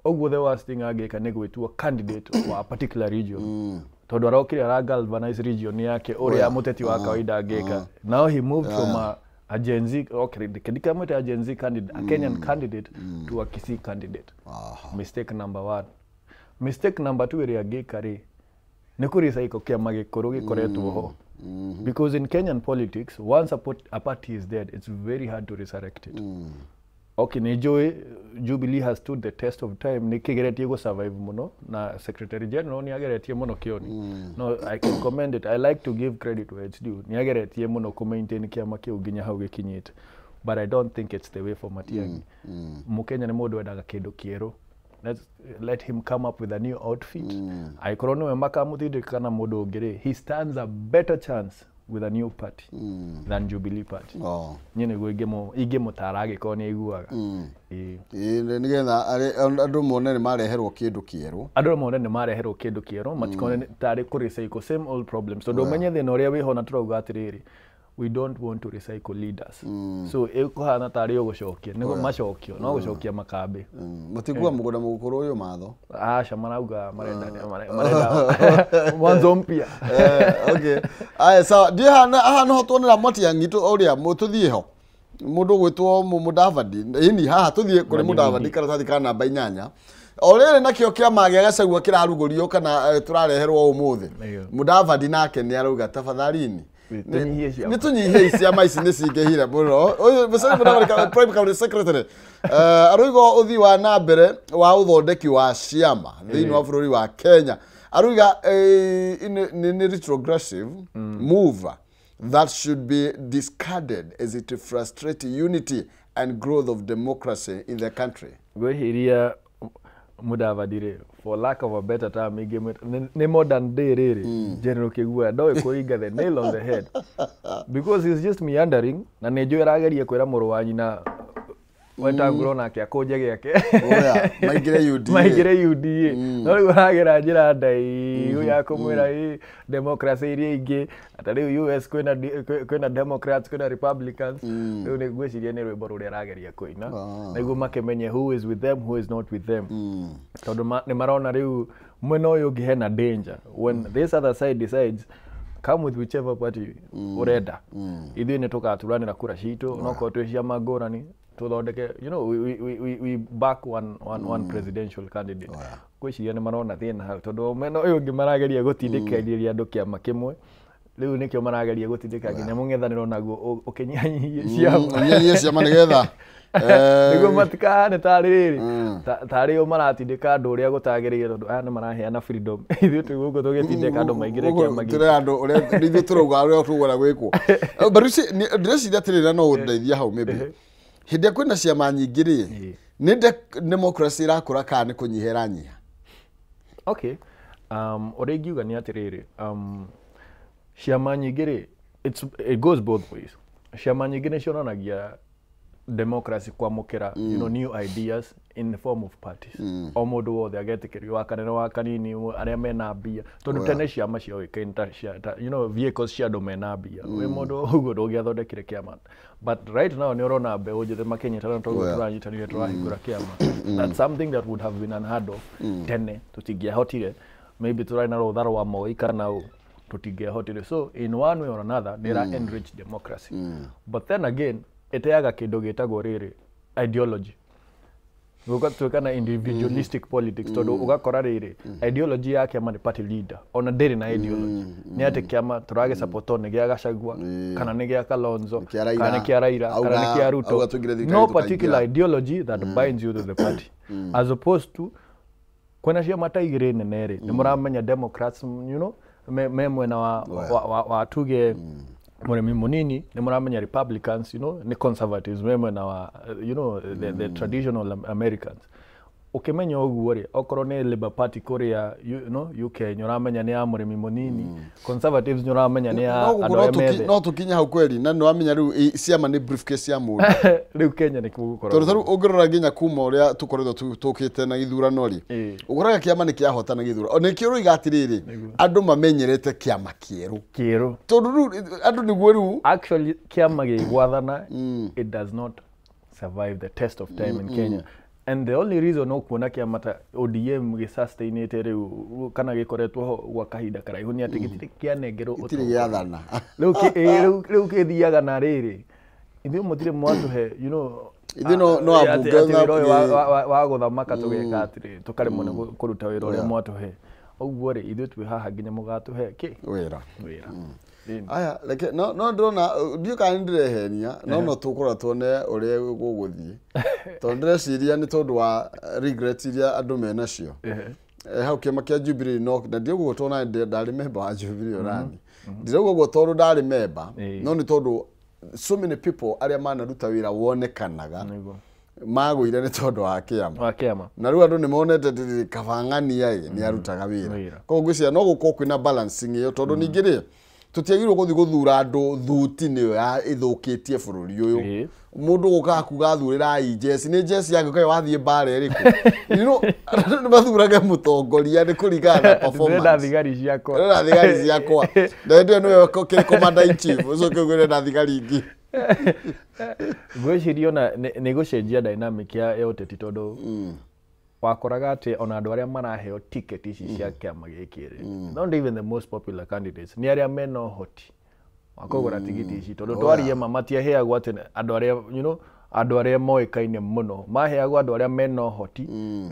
Ũguo the worst thing angĩka nĩ gwĩtua candidate wa a particular region. Tondũ arokire ara galvanize region yake ũrĩa mũteti wa kawaida angĩka. Now he moved from a Gen Z, okay, ndikamwĩte a Gen Z candidate, a Kenyan candidate to a Kisii candidate. Mistake number 1. Mistake number 2 ĩrĩa angĩka rĩ, nĩ kũrecycle kĩama gĩkũrũ gĩkoretwo ho. Because in Kenyan politics, once a party is dead, it's very hard to resurrect it. Okay, nĩ njũĩ Jubilee has stood the test of time, nĩ kĩgeretie gũ survive mũno, na Secretary General nĩ ageretie mũno Kĩoni. No, I can commend it. I like to give credit where it's due. Nĩ ageretie mũno kũ maintain kĩama kĩu nginya hau gĩkinyĩte. But I don't think it's the way for Matiang'i. Mũkenya nĩ mũndũ wendaga kĩndũ kĩerũ. Let him come up with a new outfit. Angĩkorwo nĩwe makamũtindĩka kana mũndũ ũngĩ rĩ, he stands a better chance with a new party than Jubilee Party. Niĩ nĩguo ingĩmũtara angĩkorwo nĩ aiguaga. Nĩgetha andũ mone nĩ mareherwo kĩndũ kĩerũ. Andũ mone nĩ mareherwo kĩndũ kĩerũ, matikone tarĩ kũ recycle same old problems. Tondũ ũmenye thĩna ũrĩa wĩho na tũrauga atĩrĩrĩ, we don't want to recycle leaders. So ĩkũhana tarĩ ũgũcokia, nĩguo macokio, no gũcokia makambĩ. Matigua mũgũnda mũkũrũ ũyũ matho. Aca marauga marenda mwanzo mpya. Okay. Aya sawa, ndiĩ haha no tuonera Matiang'i ũrĩa tũthiĩ ho. Mũndũ ũgwĩtwo Mudavadi, ĩni haha tũthiĩ kũrĩ Mudavadi karatathi ka namba 8. O rĩrĩ nakĩo kĩama gĩa Gachagua kĩrarugũrio kana tũrareherwo ũmũthĩ. Mudavadi nake nĩ arauga tafadhalini. Nĩ tũnyihie ciama ici nĩ cingĩhire mũno. Ũyũ Musalia Mudavadi Prime Cabinet Secretary aroiga ũthii wa na mbere wa ũthondeki wa ciama thĩinĩ wa bũrũri wa Kenya. Aroiga nĩ retrogressive move that should be discarded as it frustrates unity and growth of democracy in the country. Ngwĩciria Mudavadi rĩ, for lack of a better term, nĩ modern day rĩrĩ, General Kĩgua ndoĩ kũringa the nail on the head. Because he's just meandering, na nĩ njũĩ arageria kwĩra mũrũ wa nyina Wetangula nake akũnje gĩake. Maingĩre UDA. Maingĩre UDA. No rĩu aragera njĩra ndaihu ya kũmwĩra ĩ democracy iria ingĩ, ta rĩu US kwĩna Democrats, kwĩna Republicans. Rĩu nĩ ngwĩciria nĩ rwĩmbo rũrĩa arageria kũina. Nĩguo makĩmenye who is with them, who is not with them. Tondũ nĩ marona rĩu mwena ũyũ ũngĩ hena danger. When this other side decides, come with whichever party urenda. Ithuĩ nĩ tũgaturanĩra kura citũ, no korwo twĩ ciama ngũrani, Tuthondeke, you know, we back one presidential candidate. Ngwĩciria nĩ marona thĩna hau tondũ mena ũyũ ũngĩ marageria gũtindĩkĩrĩria andũ kĩama kĩmwe. Rĩu nĩkĩo marageria gũtindĩka nginya mũng'ethanĩro naguo ũkĩnyihanyihie ciama. Ũnyihanyihie ciama nĩgetha nĩguo matikahane tarĩ rĩrĩ tarĩ o maratindĩka andũ ũrĩa gũtagĩrĩire tondũ aya nĩ maraheana freedom. Ithuĩ twĩ gũkũ tũgĩtindĩka andũ maingĩre kĩama gitũ. Tũrĩ andũ ũrĩa ithuĩ tũrauga ũrĩa tũgwenda gwĩkwo. But ndĩreciria atĩrĩrĩ na no ũndeithie hau maybe. Hĩndĩ ĩrĩa kwĩna ciama nyingĩ rĩ, nĩ democracy ĩrakũra kana nĩ kũnyiha ĩranyiha? Okay. Ũrĩa ingiuga nĩ atĩrĩrĩ, ciama nyingĩ rĩ, it goes both ways. Ciama nyingĩ nĩ cionanagia democracy kwamũkĩra, you know, new ideas in the form of parties. O mũndũ wothe agetĩkĩrio wa kanene wa kanini arĩa mena mbia tondũ tene ciama cioĩkaine ta you know, vehicles cia andũ mena mbia. Wĩ mũndũ ũguo ndũngĩathondekire kĩama, but right now nĩ ũrona mbeũ njĩthĩ makĩnyitana tondũ tũranyitanire tũrahingũra kĩama. That's something that would have been unheard of tene, tũtingĩahotire. Maybe tũrarĩ na rũtha rwa Moi kana ũ tũtingĩahotire. So in one way or another nĩ ĩra enrich democracy, but then again ĩteaga kĩndũ gĩtagwo rĩrĩ ideology. Gũgatuĩka na individualistic politics tondũ ũgakora rĩrĩ ideology ya kĩama nĩ party leader ona ndĩrĩ na ideology. Nĩ atĩ kĩama tũragĩsupport nĩ gĩa Gachagua kana nĩ gĩa Kalonzo kana nĩ kĩa Raila kana nĩ kĩa Ruto. No particular ideology that binds you to the party, as opposed to kwĩna ciama ta igĩrĩ nene rĩ, nĩ mũramenya Democrats, you know, me mwena wa tuge mũrĩmi mũnini, nĩ mũramenya Republicans, you know, nĩ conservatives me mwena wa, you know, the traditional Americans. Ũkĩmenya ũguo rĩ, okorwo nĩ Labour Party kũrĩa, you know, UK nĩ ũramenya nĩ ya mũrĩmi mũnini, Conservatives nĩ ũramenya nĩ ya andũ arĩa methĩ. No tũkinye hau kweri na nĩ wamenya rĩu ciama nĩ briefcase ya mũndũ. Rĩu Kenya nĩ gũgũkorwo tondũ tarĩu ũngĩrora nginya kuma ũrĩa tũkoretwo tũkĩte na gĩthurano rĩ, ũkoraga kĩama nĩ kĩahotana gĩthurano. Nĩkĩo ũroiga atĩrĩrĩ, andũ mamenyerete kĩama kĩerũ kĩerũ tondũ rĩu andũ nĩguo rĩu actually kĩama gĩgwathana, it does not survive the test of time in Kenya. And the only reason ũkuona kĩama ta ODM gĩsustainĩte rĩu kana gĩkoretwo ho gwa kahinda karaihu nĩ atĩ gĩtirĩ kĩanengerwo gĩtirĩ gĩathana. Rĩu kĩthiaga na rĩrĩ, ithuĩ mũtirĩ mwatũhe, you know, ithuĩ no ambunge wĩra ũyũ wa gũthamaka tũgeka atĩrĩ, tũkaremwo nĩ kũruta wĩra ũrĩa mwatũhe. Ũguo rĩ, ithuĩ twĩ haha nginya mũgatũhe kĩ? Wĩra. Wĩra. Aya, reke no ndĩrona ndiũ kana nĩndĩrehenia no tũkũrora tuone ũrĩa gũgũthiĩ tondũ ndĩreciria nĩ tondũ wa regret iria andũ menacio hau kĩama kĩa Jubilee no na ndiũguo tondũ ndarĩ memba wa Jubilee ũrani ndirauga ũguo tondũ ndarĩ memba no nĩ tondũ so many people arĩa manaruta wĩra wonekanaga magũire nĩ tondũ wa kĩama na rĩu andũ nĩ monete atĩ kabang'ania ĩ nĩ arutaga wĩra koguo ngwĩciria no gũkorwo kwĩna balancing ĩyo tondũ ningĩ rĩ tũtiagĩrĩirwo gũthiĩ gũthura andũ thuti nĩyo ĩthũkĩtie bũrũri ũyũ. Mũndũ gũkaga kuga thurĩrai jeci nĩ jeci yake kaĩ wathiĩ mbara ĩrĩkũ? You know, andũ nĩ mathurage mũtongoria nĩ kũringana na performance. Ndĩrenda thigari ciakwa. Ndĩrenda thigari ciakwa. Na hĩndĩ ĩyo nĩwe ũkĩrĩ commander in chief ũcoke uge ũrenda thigari ingĩ. Ngwĩciria ona nĩ gũcenjia dynamic ya ũteti tondũ wakoraga atĩ ona andũ arĩa maraheo ticket ici cia kĩama gĩkĩ rĩ, not even the most popular candidates nĩ arĩa mena ũhoti wa kũgũra tigiti ici tondũ twarie ma matiaheagwo atĩ andũ arĩa, you know, andũ arĩa moĩkaine mũno maheagwo andũ arĩa mena ũhoti,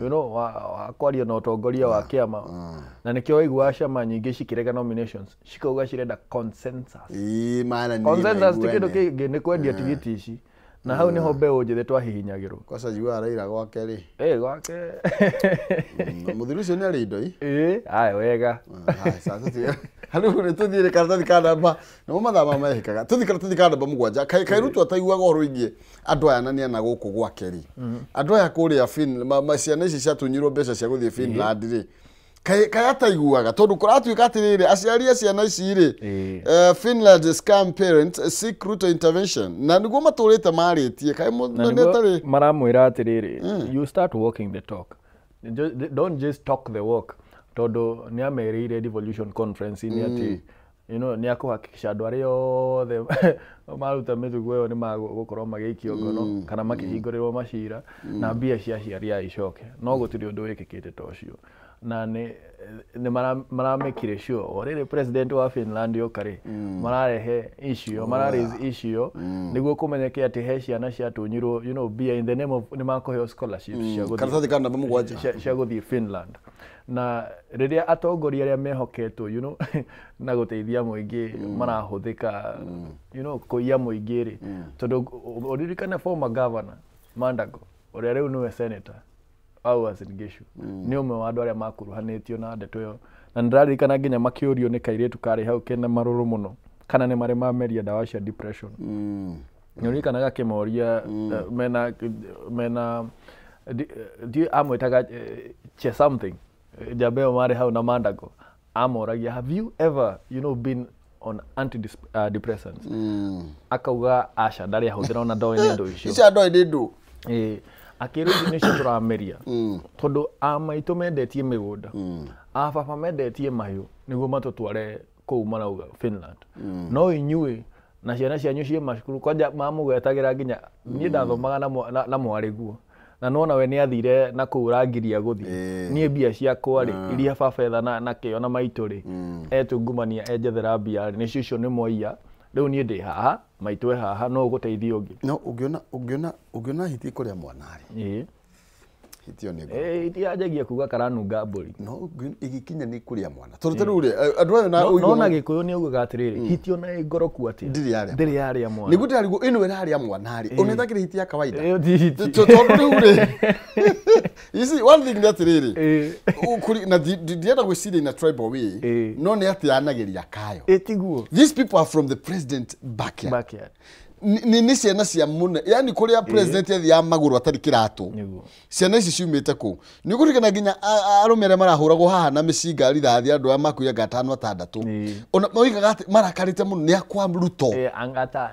you know, wa kwaria na ũtongoria wa kĩama. Na nĩkĩo waiguaga ciama nyingĩ cikĩrega nominations cikauga cirenda consensus. Consensus ti kĩndũ kĩngĩ nĩ kwendia tigiti ici. Na hau niho mbeũ njĩthĩ twahihinyagĩrwo. Kwaca njiguaga Raila gwake rĩ. Gwake. Mũthuri ũcio nĩ arĩ indo ii. Aya wega. Rĩu nĩ tũthiĩ karatathi ka namba nĩmo mathaa maya mehĩkaga. Tũthiĩ karatathi ka namba 7. Kaĩ Ruto ataiguaga ũhoro wĩgiĩ andũ aya na nĩ ana gũkũ gwake rĩ. Andũ aya kũrĩa ciana ici ciatunyirwo mbeca cia gũthiĩ Finland rĩ. Kaĩ ataiguaga tondũ kũratuĩka atĩrĩrĩ aciari a ciana ici rĩ, Finland scam parents seek Ruto intervention na nĩguo matũrĩte marĩtie kaĩ nĩ maramwĩra atĩrĩrĩ, you start walking the talk, don't just talk the walk tondũ nĩ amerĩire devolution conference inĩ atĩ, you know, nĩ akũhakikisha andũ arĩa othe maruta mĩtugo ĩyo nĩ magũkorwo magĩikio ngono kana makĩhingũrĩrwo macira na mbia cia aciari aya icoke, no gũtirĩ ũndũ wĩkĩkĩte ta ũcio. Na nĩ maramekire sure o rĩrĩ president wa Finland yoka rĩ, mararehe issue, mara raise issue nĩguo kũmenyeke atĩ he ciana ciatunyirwo, you know, mbia in the name of nĩ makũheo scholarships cia gũthiĩ Karatathi ka namba 7. Cia gũthiĩ Finland. Na rĩrĩa atongoria arĩa mehoketwo, you know, na gũteithia mũingĩ marahũthĩka, you know, kũiya mũingĩ rĩ, tondũ ũririkane former governor Mandago ũrĩa rĩu nĩwe senator wa Uasin Gishu nĩ ũmwe wa andũ arĩa makuruhanĩtio na ndeto ĩyo, na nĩndĩraririkana nginya makĩũrio nĩ kairĩtu karĩ hau kena marũrũ mũno kana nĩ marĩ mameria ndawa cia depression. Nĩũririkanaga akĩmoria mena amwĩtaga che something njamba ĩyo marĩ hau na Mandago amoragia, have you ever, you know, been on antidepressants? Akauga aca, ndarĩ ahũthĩra ona ndoĩ nĩ ndũ icio. Icio ndoĩ nĩ ndũ. Akĩrwo ici nĩcio tũrameria tondũ a maitũ mendetie mĩgũnda, a baba mendetie mahiũ nĩguo matũtware kũu marauga Finland, no inyuĩ na ciana cianyu ciĩ macukuru kwanja mamũgetagĩra nginya niĩ ndathomaga na mwarĩguo na nona we nĩ athire na kũu rangiria gũthiĩ niĩ mbia ciakwa rĩ iria baba etha na kĩo na maitũ rĩ etungumania enjethera mbia rĩ nĩcio icio nĩ mwaiya rĩu niĩ ndĩ haha maitũ e haha no ũgũteithia ũngĩ. No ũngĩona hiti kũrĩa mwana rĩ, hiti ĩyo nĩ ngoro. Hiti yanjagia kuga karanunga mbũri. No ĩgĩkinya nĩ kũrĩa mwana tondũ ta rĩu rĩ andũ aya na No na Gĩkũyũ nĩ augaga atĩrĩrĩ, hiti ona ĩ ngoroku atĩa ndĩrĩ yarĩa mwana. Nĩguo ndĩrarigwo ĩno ĩrarĩa mwana rĩ, ona ĩtakĩrĩ hiti ya kawaida. Ĩyo ti hiti. Tondũ rĩu rĩ, you see one thing nĩ atĩrĩrĩ, na ndienda gwĩciria in a tribal way, no nĩ atĩ anagĩria kayo. Ĩtiguo. These people are from the president backyard. Nĩ ciana cia mũne, yani kũrĩa president athiaga magũrũ atarĩ kĩratũ, ciana ici ciumĩte kũu. Nĩ ũkũririkana nginya arũme arĩa marahũragwo haha na mĩcinga rithathi andũ aya makuire gatano atandatũ, ona moigaga atĩ marakarĩte mũno nĩ akwa Ruto. Angata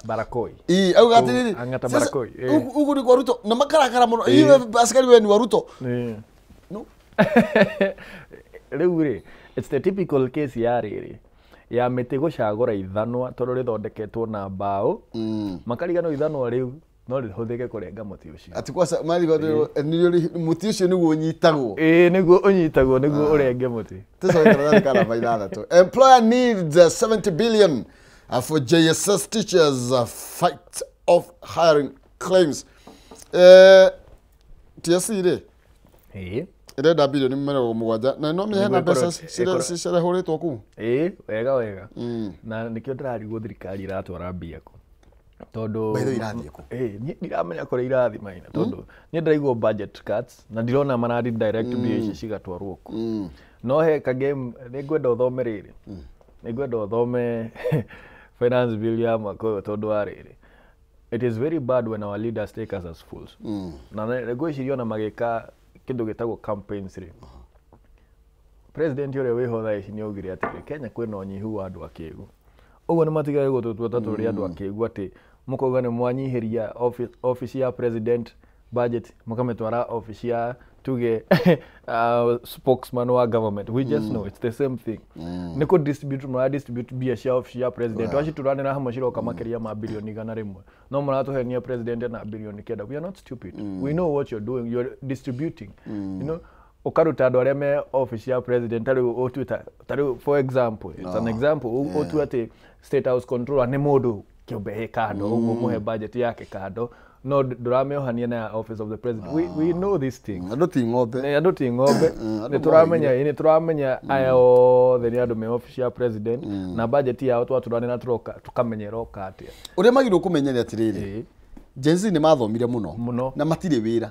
Barakoi. Auga atĩrĩrĩ, Angata Barakoi. Ũguo nĩ kwa Ruto na makarakara mũno, inyuĩ askari wenu wa Ruto. No. Rĩu rĩ, it's the typical case ya rĩrĩ ya mĩtĩ gũcagũra ithanwa tondũ rĩthondeketwo na mbaũ, makariganwo ithanwa rĩu no rĩhũthĩke kũrenga mũtĩ ũcio. Atĩ kwaca mũtĩ ũcio nĩguo ũnyitagwo. Ĩĩ nĩguo ũnyitagwo nĩguo ũrenge mũtĩ. Tũcoke karatathi ka namba 6. Employer needs 70 billion for JSS teachers fight off hiring claims. TSC rĩ ĩrenda bilioni 70 na no mĩhe na mbeca cirehũrĩtwo kũu. Ĩĩ wega wega. Na nĩkĩo ndĩrarigwo thirikari ĩratwara mbia kũ tondũ by the way irathiĩ kũ? Niĩ ndiramenya kũrĩa irathiĩ maina tondũ niĩ ndĩraigua budget cuts na ndirona maradi direct mbia ici cigatwarwo kũ. No he ka game nĩngwenda ũthome rĩrĩ, nĩngwenda ũthome finance bill ya mwaka ũyũ tondũ wa rĩrĩ, it is very bad when our leaders take us as fools. Na ngwĩciria ona magĩka kĩndũ gĩtagwo campaigns rĩ, president ũrĩa wĩho thaa ici nĩaugire atĩrĩ Kenya kwĩna ũnyihu wa andũ akĩgu, ũguo nĩ matigage gũtũtua ta tũrĩ andũ akĩgu atĩ mũkauga nĩ mwanyihĩria office ya president budget mũkamĩtwara office ya tuge spokesman wa government. We just know it's the same thing. Nĩ kũ distribute mũra distribute mbia cia office ya president wacituranĩra hamwe ciroka makĩria ma bilioni 100 no mũratũhenia president na bilioni 9. We are not stupid. We know what you're doing. You're distributing. You know, ũkaruta andũ arĩa me office ya president tarĩu ũtue tarĩu for example, it's an example, ũtue atĩ state house controller nĩ mũndũ kĩũmbe he kando ũguo mũhe budget yake kando no ndũramĩohania na office of the president. We know these things. Andũ ti ng'ombe. Andũ ti ng'ombe. Nĩ tũramenya aya othe nĩ andũ me office ya president na budget yao twaturanĩra tũroka tũkamenya ĩroka atĩa. Ũrĩa magĩrĩirwo kũmenya nĩ atĩrĩrĩ, Gen Z nĩ mathomire mũno na matirĩ wĩra.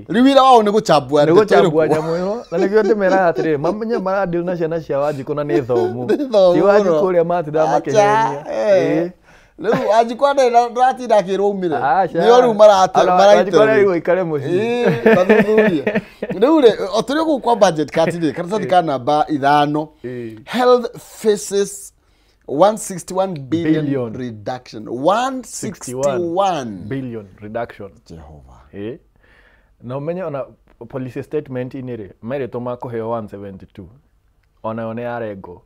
Rĩu wĩra wao nĩ gũchambua nĩ gũchambua nyamũ ĩno na nĩkĩo ndĩmeraga atĩrĩrĩ mamenye maradeal na ciana cia Wanjikũ na nĩ thomu. Ti Wanjikũ ũrĩa matindaga makĩhenia. Rĩu Wanjikũ ndaratinda akĩrwo umĩre. Nĩo rĩu maraitĩrĩria. Wanjikũ aikare mũciĩ. Mathuthurie. Rĩu rĩ o tũrĩ gũkũ kwa budget cut rĩ, karatathi ka namba 5, health faces 161 billion reduction. 161 billion reduction. Jehova. Na ũmenye ona policy statement inĩ rĩ merĩtwo makũheo 172 onayo nĩ yarengo.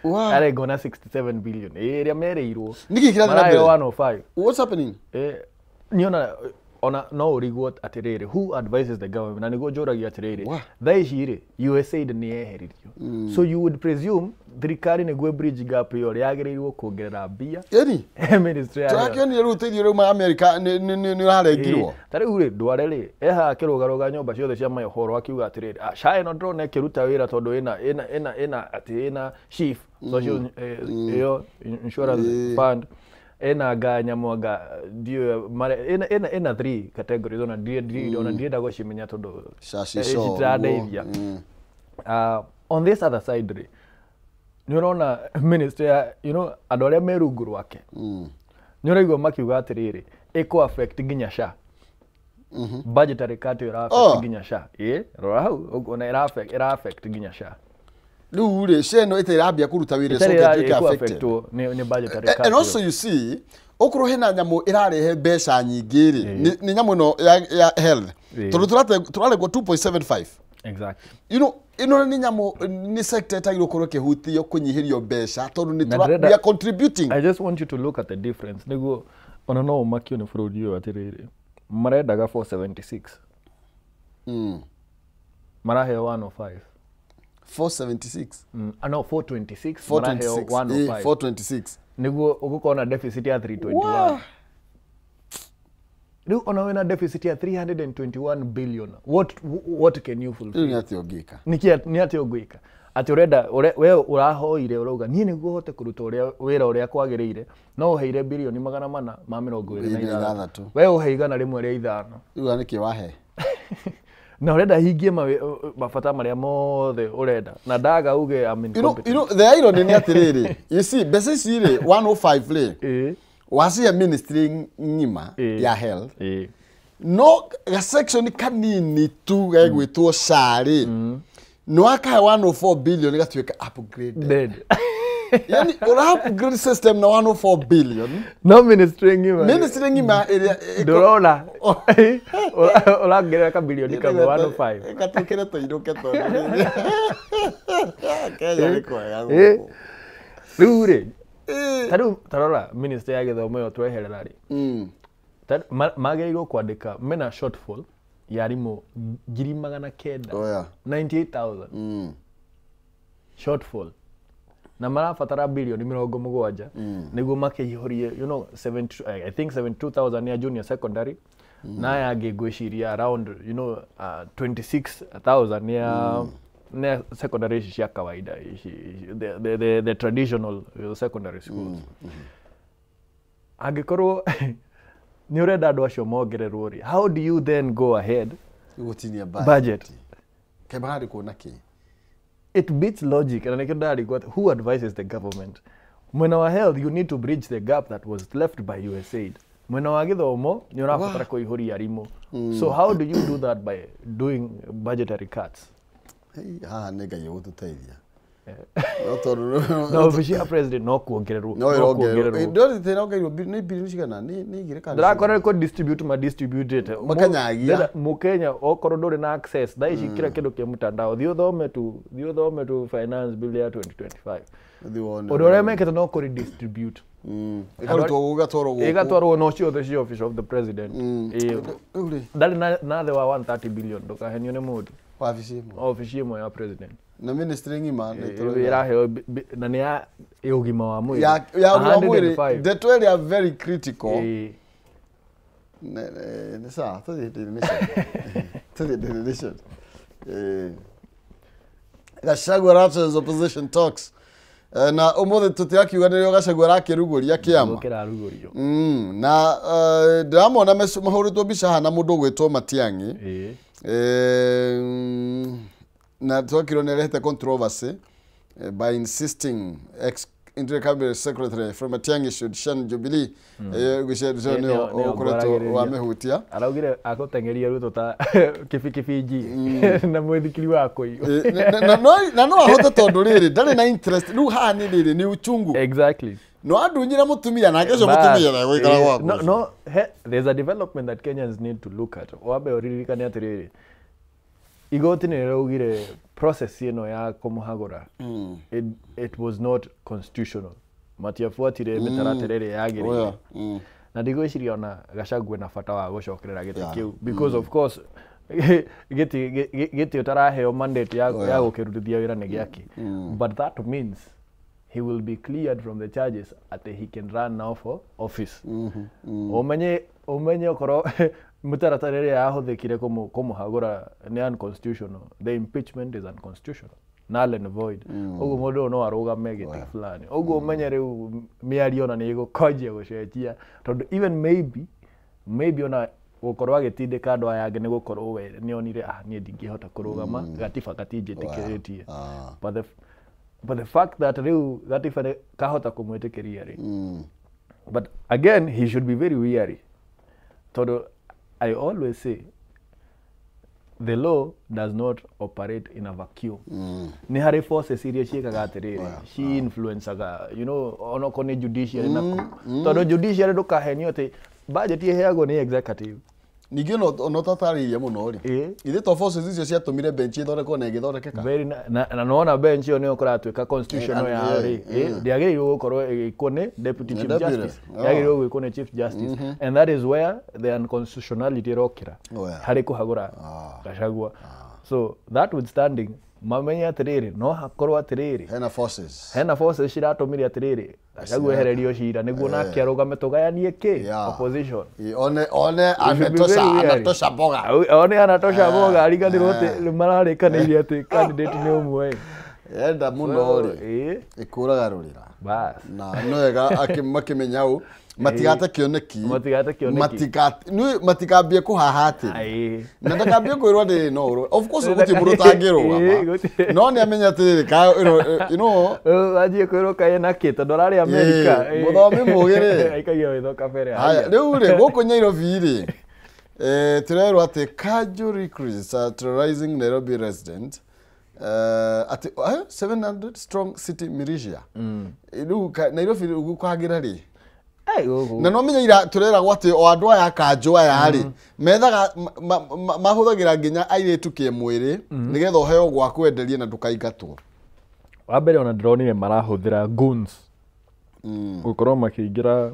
Yarengo na 67 billion. Ĩrĩa merĩirwo. Nĩkĩ kĩrathiĩ na mbere? 105. What's happening? Niona Ona no ũrigwo atĩrĩrĩ, who advises the government? Na nĩguo njũragia atĩrĩrĩ, thaa ici rĩ, USAID nĩ yeheririo, so you would presume thirikari nĩguo bridge gap ĩyo yagĩrĩirwo kuongerera mbia. Ĩni ministry ya health. Tũrakĩonire rĩu ũteithio rĩu ma America nĩ ũrarengirwo. Ta rĩu rĩ, Ndware rĩ, ehaha akĩrũgarũga nyũmba ciothe cia maũhoro akiuga atĩrĩrĩ, SHA ĩno ndĩrona ĩkĩruta wĩra tondũ ĩna atĩ ĩna SHIF, social ĩyo insurance fund, ĩna nga nyamũ anga ndiũĩ ĩna 3 categories, ona ndirenda gũcimenya tondũ SHA, SHISHO, citirandeithia. On this other side rĩ, nĩ ũrona ministry ya, you know, andũ arĩa me rungu rwake, nĩ ũraigua makiuga atĩrĩrĩ, ĩkũ affect nginya SHA. Budgetary cut ĩyo ĩra affect nginya SHA. Ĩ, rora hau, ona ĩra affect nginya SHA. Rĩu rĩ, SHA ĩno ĩtarĩ ĩrambia kũruta wĩra, Ĩtarĩ ĩcoke ĩtuĩke ĩkũ affected. affectwo nĩ budgetary cut And also ĩyo. you see, okorwo hena nyamũ ĩrarehe mbeca nyingĩ rĩ, nĩ nyamũ ĩno ya health. Tondũ tũraregwo 2.75. Exactly. You know, ĩno nĩ nyamũ, nĩ sector ĩtagĩrĩirwo gũkorwo ĩkĩhutio kũnyihĩrio mbeca tondũ nĩ Na ndĩrenda we are contributing. I just want you to look at the difference. Nĩguo ona no ũmakio nĩ bũrũri ũyũ atĩrĩrĩ, marendaga 476. Maraheo 105. 476. No, 426. Maraheo 426. 105. 426. Nĩguo ũgũkorwo na deficit ya 321. Wow. Rĩu ona wĩna deficit ya 321 billion. What can you fulfill? Rĩu nĩ atĩa ũngĩka? Nĩkĩ nĩ atĩa ũngĩka? Atĩ ũrenda we ũrahoire ũrauga niĩ nĩguo hote kũruta ũrĩa wĩra ũrĩa kwagĩrĩire, no ũheire birioni 426. Ithathatũ. We ũhe 105. Rĩu nĩkĩ wahe? Na ũrenda hingie mabata marĩa mothe ũrenda na ndaga uge I'm You know, incompetent. you know, the irony nĩ atĩrĩrĩ, you see, mbeca ici rĩ, 105 rĩ, wacihe ministry ng'ima ya health, no ga section kanini tu gegwĩtwo SHA rĩ, nĩ wakahe 104 billion gatuĩka upgraded. Dead. Yani ũra upgrade system na 104 billion. No ministry ng'ima. Ministry ng'ima ĩrĩa Ndũrona. Ũrongerera kabirioni kamwe 105. Gatũkĩre tũinũke tondũ Kenya nĩ kwega gũkũ. Rĩu rĩ, ta rĩu tarora ministry ya gĩthomo ĩyo tweherera rĩ, magĩrĩirwo kwandĩka mena shortfall ya arimũ 900,000. Oh, yeah. 98,000. Shortfall. Na marabatara bilioni 70 nĩguo makĩihũrie, you know, 70, I think 72,000 ya junior secondary, na aya angĩ ngwĩciria around, you know, 26,000 ya ya secondary ici cia kawaida ici, the traditional secondary schools. Angĩkorwo nĩ ũrenda andũ acio mongererwo rĩ, how do you then go ahead Gũtinia budget? Kaĩ mararĩkwo na kĩ? It beats logic, and nĩkĩo ndarigwo atĩ who advises the government? Mwena wa health, you need to bridge the gap that was left by USAID. Mwena wa gĩthomo nĩ ũrabatara kũihũria arimũ. So how do you do that by doing budgetary cuts? Hey, haha nĩ Ngai ũgũtũteithia. No tondũ Na obici ya president no kuongererwo, no no ĩrongererwo. kuongererwo. Ndĩrona ĩrongererwo nĩ bilioni cigana? Nĩ igĩrĩ kana Ndĩrakora nĩ distribute ma distributĩte. Makanyagia. Mũkenya okorwo ndũrĩ na access thaa ici kila kĩndũ kĩ mtandao, thiĩ ũthome tu finance bill ya 2025. Thiĩ wone. Ũndũ ũrĩa mekĩte no kũ redistribute. Ĩkarutwo gũgatwarwo gũkũ. Ĩgatwarwo no ciothe cia office of the president. Rĩu rĩ, Ndarĩ na thĩ wa 130 billion, ndũkahenio nĩ mũndũ. Wabici ĩmwe. Obici ĩmwe ya president. Na ministry ng'ima nĩ tũrauga. Ĩraheo na nĩ ya ũgima wa mwĩrĩ. Ya ũgima wa mwĩrĩ, 105. ndeto ĩrĩa very critical. Nĩ sawa, tũthiĩ Daily Nation. Tũthiĩ Daily Nation. Gachagua rattles opposition talks. Na ũmũthĩ tũtirakiuga nĩrĩo Gachagua arakĩrugũria kĩama. Kĩrarugũrio. Na ndĩramona mahũrĩtwo mbica haha na mũndũ ũgwĩtwo Matiang'i. Na twakirwo nĩ arehete controversy by insisting ex Interior Cabinet Secretary Fred Matiang'i should shun Jubilee. Ngwĩciria nĩo Nĩo ũkoretwo ngwaragĩrĩria. wamĩhutia. Araugire akũteng'eria Ruto ta kĩbikibinji na mwĩthikiri wa kũiywo. Na no ahote tondũ rĩrĩ ndarĩ na interest rĩu haha nĩ rĩrĩ nĩ uchungu. Exactly. No andunyire mũtumia nake ũcio mũtumia ndegũikara gwaku. No, no, there's a development that Kenyans need to look at. Wambe ũririkane atĩrĩrĩ, igoti nĩ rĩraugire process ĩno ya kũmũhagũra, it was not constitutional. Matiabuatire mĩtaratara ĩrĩa yagĩrĩire. Oh, yeah. Na ndigwĩciria ona Gachagua na bata wa gũcokerera gĩtĩ kĩu, because of course gĩtĩ ũtaraheo mandate ya gũkĩrutithia wĩra nĩ gĩake. But that means he will be cleared from the charges at he can run now for office. Umenye okorwo mĩtaratara ĩrĩa yahũthĩkire kũmũhagũra nĩ unconstitutional. The impeachment is unconstitutional, null and void. Ũguo mũndũ ũyũ no arũgame gĩtĩ fulani. Ũguo ũmenye rĩu mĩario ona nĩ ĩgũkonjia gũcenjia, tondũ even maybe ona gũkorwo agĩtindĩka andũ aya angĩ nĩ gũkorwo we nĩonire niĩ ndingĩhota kũrũgama, gatiba gatinjĩtĩkĩrĩtie. But the fact that rĩu gatiba kahota kũmwĩtĩkĩria rĩ, but again he should be very wary, tondũ I always say the law does not operate in a vacuum. Nĩ harĩ forces iria ciĩkaga atĩrĩrĩ, ci influencaga, you know, onokorwo nĩ judiciary naku, tondũ judiciary ndũkahenio atĩ budget ĩheagwo nĩ executive. Ningĩ ona ũtatarĩirie mũno rĩ, ithe to forces icio ciatũmire bench ĩthondekwo na ĩgĩthondekeka. Very na nona bench ĩyo nĩyo kũratuĩka constitutional yao rĩ, ndĩagĩrĩirwo gũkorwo ĩgĩkwo nĩ deputy chief justice, yagĩrĩirwo gwĩkwo nĩ chief justice, and that is where the unconstitutionality ĩrokĩra harĩ kũhagũra Gachagua. So that withstanding, mamenye atĩrĩrĩ, no hakorwo atĩrĩrĩ hena forces ciratũmire atĩrĩrĩ Gachagua ehererio cira nĩguo nake arũgame tũgayanie kĩ opposition. One anatosha mboga, one anatosha mboga, ariganĩrwo atĩ mararĩkanĩire atĩ candidate nĩ ũmwe. Enda mũno rĩ, ĩkũraga rũrĩra na no wega makĩmenya ũũ, matigate kĩoneki, matikambie kũhaha atĩrĩ, na ndakambie kwĩrwo atĩrĩ no ũrũe. Of course gũtirĩ mũndũ ũtangĩrũgama, no nĩ amenya atĩrĩrĩ, you know, anjie kwĩrwo kaĩ nakĩ tondũ ararĩ Amerika. Mũthomi mũgĩ rĩ, aikagia wĩtho kabere. Haya, rĩu rĩ gũkũ Nairobi rĩ, tũrerwo atĩ casual recruits are terrorizing Nairobi resident at 700 strong city militia. Rĩu Nairobi gũkagĩra rĩ, na no menya ira tureragwo atĩ o andũ aya kanjũ aya rĩ methaga mahũthagĩra nginya airĩtu kĩmwĩrĩ nĩgetha ũheo gwa kwenderia na ndũkaingatwo. Wa mbere ona ndĩronire marahũthĩra guns gũkorwo makĩingĩra,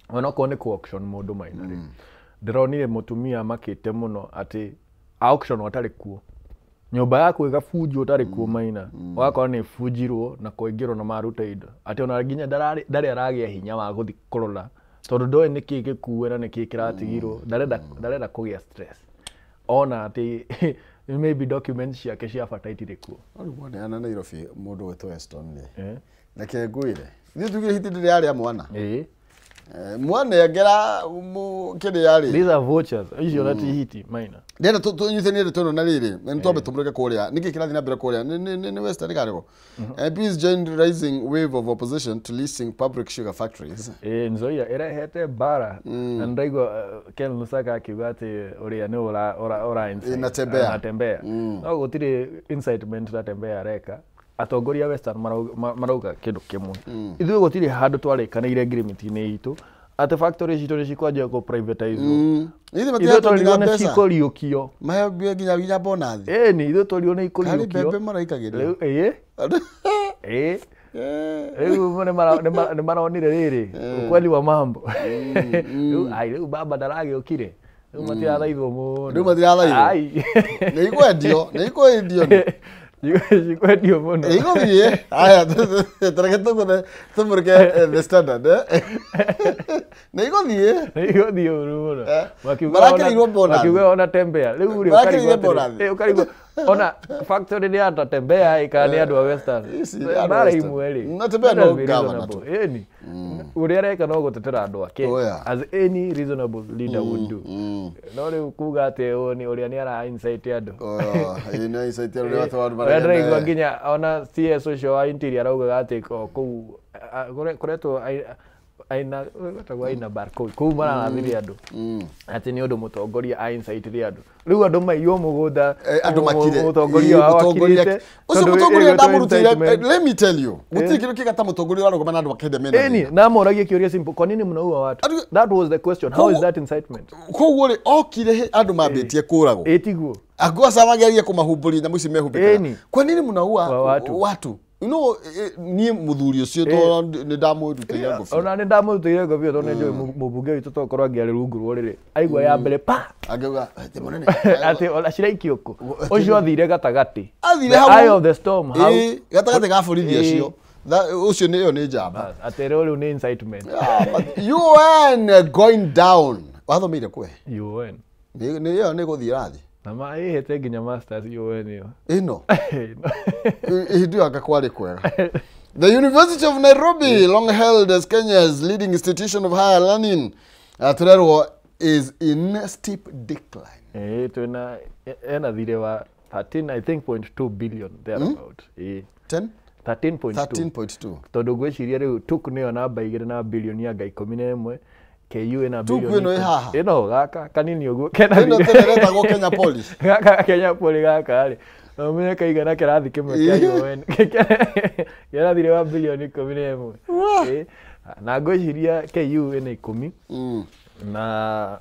onokorwo nĩ kũ auction mũndũ maina rĩ, ndĩronire mũtumia makĩte mũno atĩ auction atarĩ kuo, nyũmba yaku ĩgabunjwo ũtarĩ kuo maina, ũgakora nĩ ĩbunjirwo na kũingĩrwo na maruta indo, atĩ ona nginya ndarĩ aragĩa hinya wa gũthiĩ kũrora tondũ ndoĩ nĩkĩĩ gĩkuue na nĩkĩĩ kĩratigirwo, ndarenda kũgĩa stress, ona atĩ maybe documents ciake cia bata itirĩ kuo. Rĩu mwaneana Nairobi mũndũ wetwo Eston rĩ, reke ngwĩre ithuĩ tugire hiti ndĩrĩ yarĩa mwana mwanengera kĩrĩa rĩ, these are vouchers icio na ti hiti maina. Ndĩrenda tũnyitanie ndeto ĩno na rĩrĩ, nĩ twambe tũmũreke kũrĩa nĩkĩ kĩrathiĩ na mbere kũrĩa nĩ Western karĩgo. MPs joined rising wave of opposition to leasing public sugar factories. Nzoia ĩrehete mbara, na ndaigua Ken Lusaka akiuga atĩ ũrĩa nĩ ũra inatembea, no gũtirĩ incitement Natembeya areka. Atongoria Western marauga kĩndũ kĩmwe, ithuĩ gũtirĩ handũ twarĩkanĩire agreement-inĩ itũ atĩ factory citũ nĩ cikwanjia kũ privatize. Ithuĩ twarirwo nĩ cikũriũkio, maheo nginya bonus. Ĩni ithuĩ twarirwo nĩ ikũriũkio, harĩ mbembe maraikagĩrio. Rĩu nĩ maronire rĩrĩ ukweli wa mambo. Rĩu baba ndaragĩũkire, rĩu matirathaithwo mũno, rĩu matirathaithwo, nĩ ikwendio, nĩ ikwendio cikwendio mũno, igũthiĩ. Aya, tũreke tũmũreke The Standard, nĩ igũthiĩ, nĩ igũthiĩ ũru mũno. Marakĩrĩirwo bonus, makiuga ona Tembea rĩu rĩ, ũkarigwo ona factory nĩ ya Natembeya ĩĩ kana nĩ andũ a Western, mbara imwe rĩ, Natembeya no governor tu. Ĩni ũrĩa areka no gũtetera andũ ake as any reasonable leader would do. No rĩu kuga atĩ ũrĩa nĩ ara incite andũ, nĩ incite andũ ũrĩa ndĩraigua nginya ona CS ũcio wa interior araugaga atĩ kũu kũretwo aina gwetagwo aina bar kũu mararathire andũ atĩ nĩ ũndũ mũtongoria a incitire andũ, rĩu andũ maiywo mũgũnda, andũ makire mũtongoria wao akirĩte. Ũcio mũtongoria ndamũrutĩire, let me tell you, gũtirĩ kĩndũ kĩega ta mũtongoria ũrarũgama na andũ akende mena thĩna. Ĩni na moragie kĩũria simple, kwa nini mnaua watu? That was the question, how is that incitement? Koguo rĩ okire andũ mambĩtie kũragwo, ĩ tiguo angũaca magerie kũmahumbũria nyamũ ici mehumbĩkaga, kwa nini mnaua watu? You know, niĩ mũthuri ũcio to nĩ ndamũrutĩire ngobia. Ona nĩ ndamũrutĩire ngobia tondũ nĩ njũĩ mũmbunge witũ tokorwo angĩarĩ rungu rwa rĩrĩ aigua ya mbere pa Angĩuga atĩ mũnene atĩ ona ciraikio kũ ũcio athire gatagatĩ. Athire hau. Eye of the storm hau. Gatagatĩ ga borithi acio. Ũcio nĩ ĩyo nĩ njamba. Atĩ rĩu nĩ incitement. UN going down. Wathomeire kwe? UN. Nĩ ĩyo nĩ gũthiĩ rathi. Na ma ĩhĩte nginya masters UN ĩyo. Ĩno. Hĩndĩ ĩyo anga kwarĩ kwega. The University of Nairobi, long held as Kenya's leading institution of higher learning, turerwo is in steep decline. Twĩna ena thirĩ wa 13 I think 0.2 billion thereabout. 10? 13.2. 13.2. Tondũ ngwĩciria rĩu TUK nĩyo namba igĩrĩ na bilioni anga 11, KU ĩna TUK bilioni ĩno ĩ haha? Ĩno gaka kanini ũguo kena Ĩno tene ĩretagwo Kenya Poly. Gaka Kenya Poly gaka rĩ. No ũmenye kaigana kĩrathi kĩmwe kĩa UN. Kena thirĩ wa bilioni 11. Na ngwĩciria KU ĩna 10. Na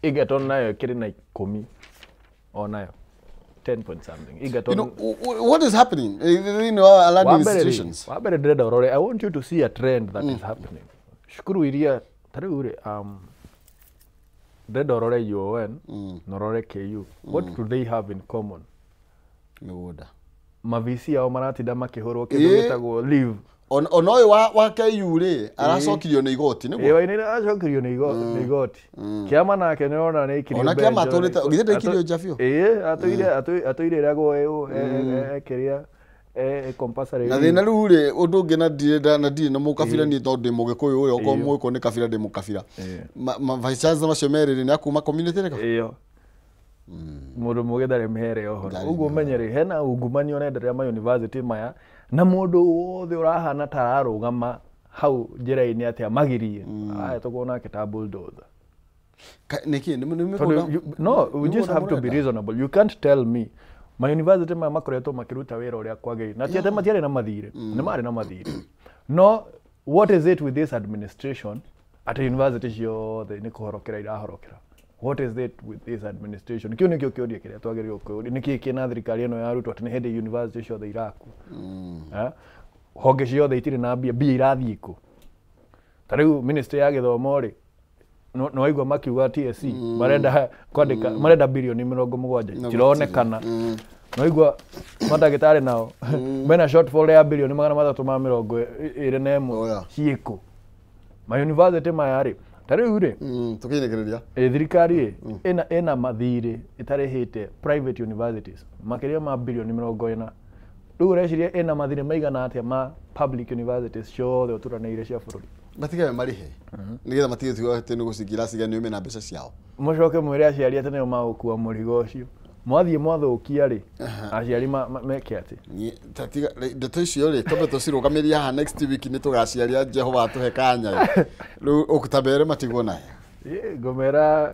Egerton nayo ĩkĩrĩ na 10 onayo. 10 point something. You know, what is happening in our learning institutions? I want you to see a trend that is happening. Shukuru iria tariu ri ndĩrenda ũrore UoN na ũrore KU. What do they have in common? Mĩgũnda. Mavisi ao maratinda makĩhũrwo kĩndũ gĩtagwo leave. Ona ũyũ wa KU rĩ aracokirio nĩ igoti nĩguo? Ĩĩ aracokirio nĩ igoti. Kĩama nake nĩ ũrona nĩ aikirio Ona benjo. kĩama atũrĩte githĩ ndaikirio nja biũ? Ĩĩ atũire ĩragwo ĩkĩrĩa compulsory. Na thĩna rĩu rĩ ũndũ ũngĩ na ndirĩ na mũkabira niĩ tondũ ndĩ mũgĩkũyũ ũrĩa okorwo mũgĩkũyũ nĩ kabira ndĩ mũkabira. Ma vice chancellor macio merĩ rĩ nĩ akuma community rĩkũ? Ĩyo. Mũndũ mũgĩ ndarĩ mĩhere ũhoro. Ũguo ũmenye rĩ hena ungumania ũrenderea ma university maya na mũndũ wothe ũrahana ta ararũgama hau njĩra-inĩ atĩ amagirie arahetũkwo nake ta bulldozer. Nĩkĩ? Nĩ mĩgũnda? No, we just have to be reasonable. You can't tell me ma university maya makoretwo makĩruta wĩra ũrĩa kwagĩrĩire na ti atĩ matiarĩ na mathirĩ, nĩ marĩ na mathirĩ. No what is it with this administration atĩ university ciothe nĩ kũhorokera irahorokera? What is it with this administration? Kĩu nĩkĩo kĩũria kĩrĩa twagĩrĩirwo kwĩyũria. Nĩkĩĩ kĩna thirikari ĩno ya Ruto atĩ nĩ hĩndĩ university ciothe irakua? Honge ciothe itirĩ na mbia, mbia irathiĩ kũ? Ta rĩu ministry ya gĩthomo rĩ nĩ waigua makiuga TSC marenda kwandĩka marenda bilioni 70 cironekana. Nĩ waigua mandagĩtarĩ nao mena shortfall ya bilioni 321 ciĩkũ? Ma university maya rĩ ta rĩu rĩ tũkĩinĩkĩrĩria thirikari ĩ ĩna mathirĩ ĩtarĩhĩte private universities makĩria ma bilioni 40. Rĩu ũreciria ĩna mathirĩ maigana atĩa ma public universities ciothe ũturanĩire cia bũrũri? Matige marĩhe nĩgetha matige tuga atĩ nĩ gũcingira ciga nĩ mena mbeca ciao. Mũcoke mwĩre aciari atĩ nĩo magũkua mũrigo ũcio. Mwathiĩ mwathũkia rĩ aciari meke atĩ? Tiga ndeto icio rĩ twambe tũcirũgamĩrie haha next week nĩ tũgaciaria Jehova atũhe kanya. Rĩu ũkũtabere matigwo naye. Ngũmera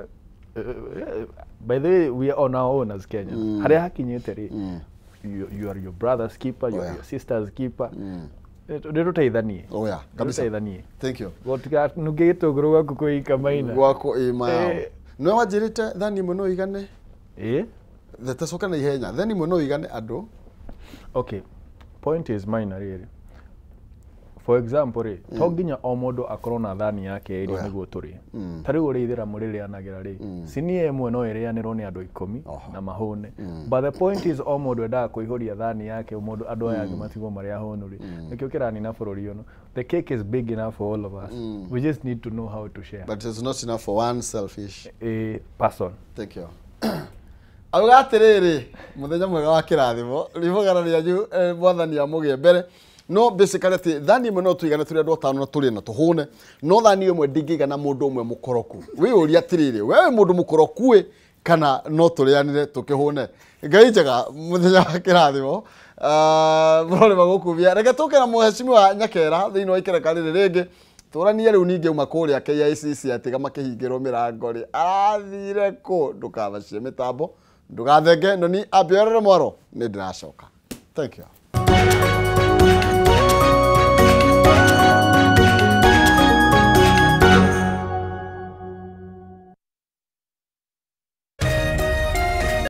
by the way we are on our own as Kenyans. Harĩa hakinyĩte rĩ you are your brother's keeper, you are your sister's keeper. Nĩ tũteithanie. Oh yeah, kabisa. Tũteithanie. Thank you. Gũtikanunge gĩtũngũrũ gwaku kwĩika maina. Gwakũ ĩ mao. Nĩwe wanjĩrĩte thani ĩmwe no ĩigane? Ĩ. Tacoka na ihenya. Thani ĩmwe no ĩigane andũ. Okay. Point is mine rĩrĩ. For example rĩ, to nginya o mũndũ akorwo na thani yake ĩrĩa nĩguo tũrĩe. Ta rĩu ũrĩa ithĩramu rĩrĩanagĩra rĩ, sinia ĩmwe no ĩrĩanĩrwo nĩ andũ 10 na mahũne. But the point is o mũndũ endaga kũihũria thani yake, mũndũ andũ aya angĩ matigwo marĩ ahũnu rĩ. Nĩkĩo kĩranina bũrũri ũyũ. The cake is big enough for all of us. We just need to know how to share. But it's not enough for one selfish person. Thank you. Auga atĩrĩrĩ, mũthenya mwega wa kĩrathimo, ribogana rĩanyu mwathani amũgĩe mbere. No basically atĩ thani ĩmwe no tũigane tũrĩ andũ atano na tũrĩe na tũhũne, no thani ĩmwe ndĩngĩigana mũndũ ũmwe mũkoroku. Wĩyũrie atĩrĩrĩ, we wĩ mũndũ mũkoroku ĩ kana no tũrĩanĩre tũkĩhũne? Ngai njega, mũthenya wa kĩrathimo, mũrore magũkumia. Reke tũke na mũhecimiwa Nyakera thĩinĩ wa ikereka rĩrĩ rĩngĩ. Tũranie rĩu ningĩ uma kũrĩa KICC atiga makĩhingĩrwo mĩrango rĩ, arathire kũ? Ndũkamacie mĩtambo, ndũgathenge, no ni ambĩorere mwaro, nĩ ndĩracoka. Thank you.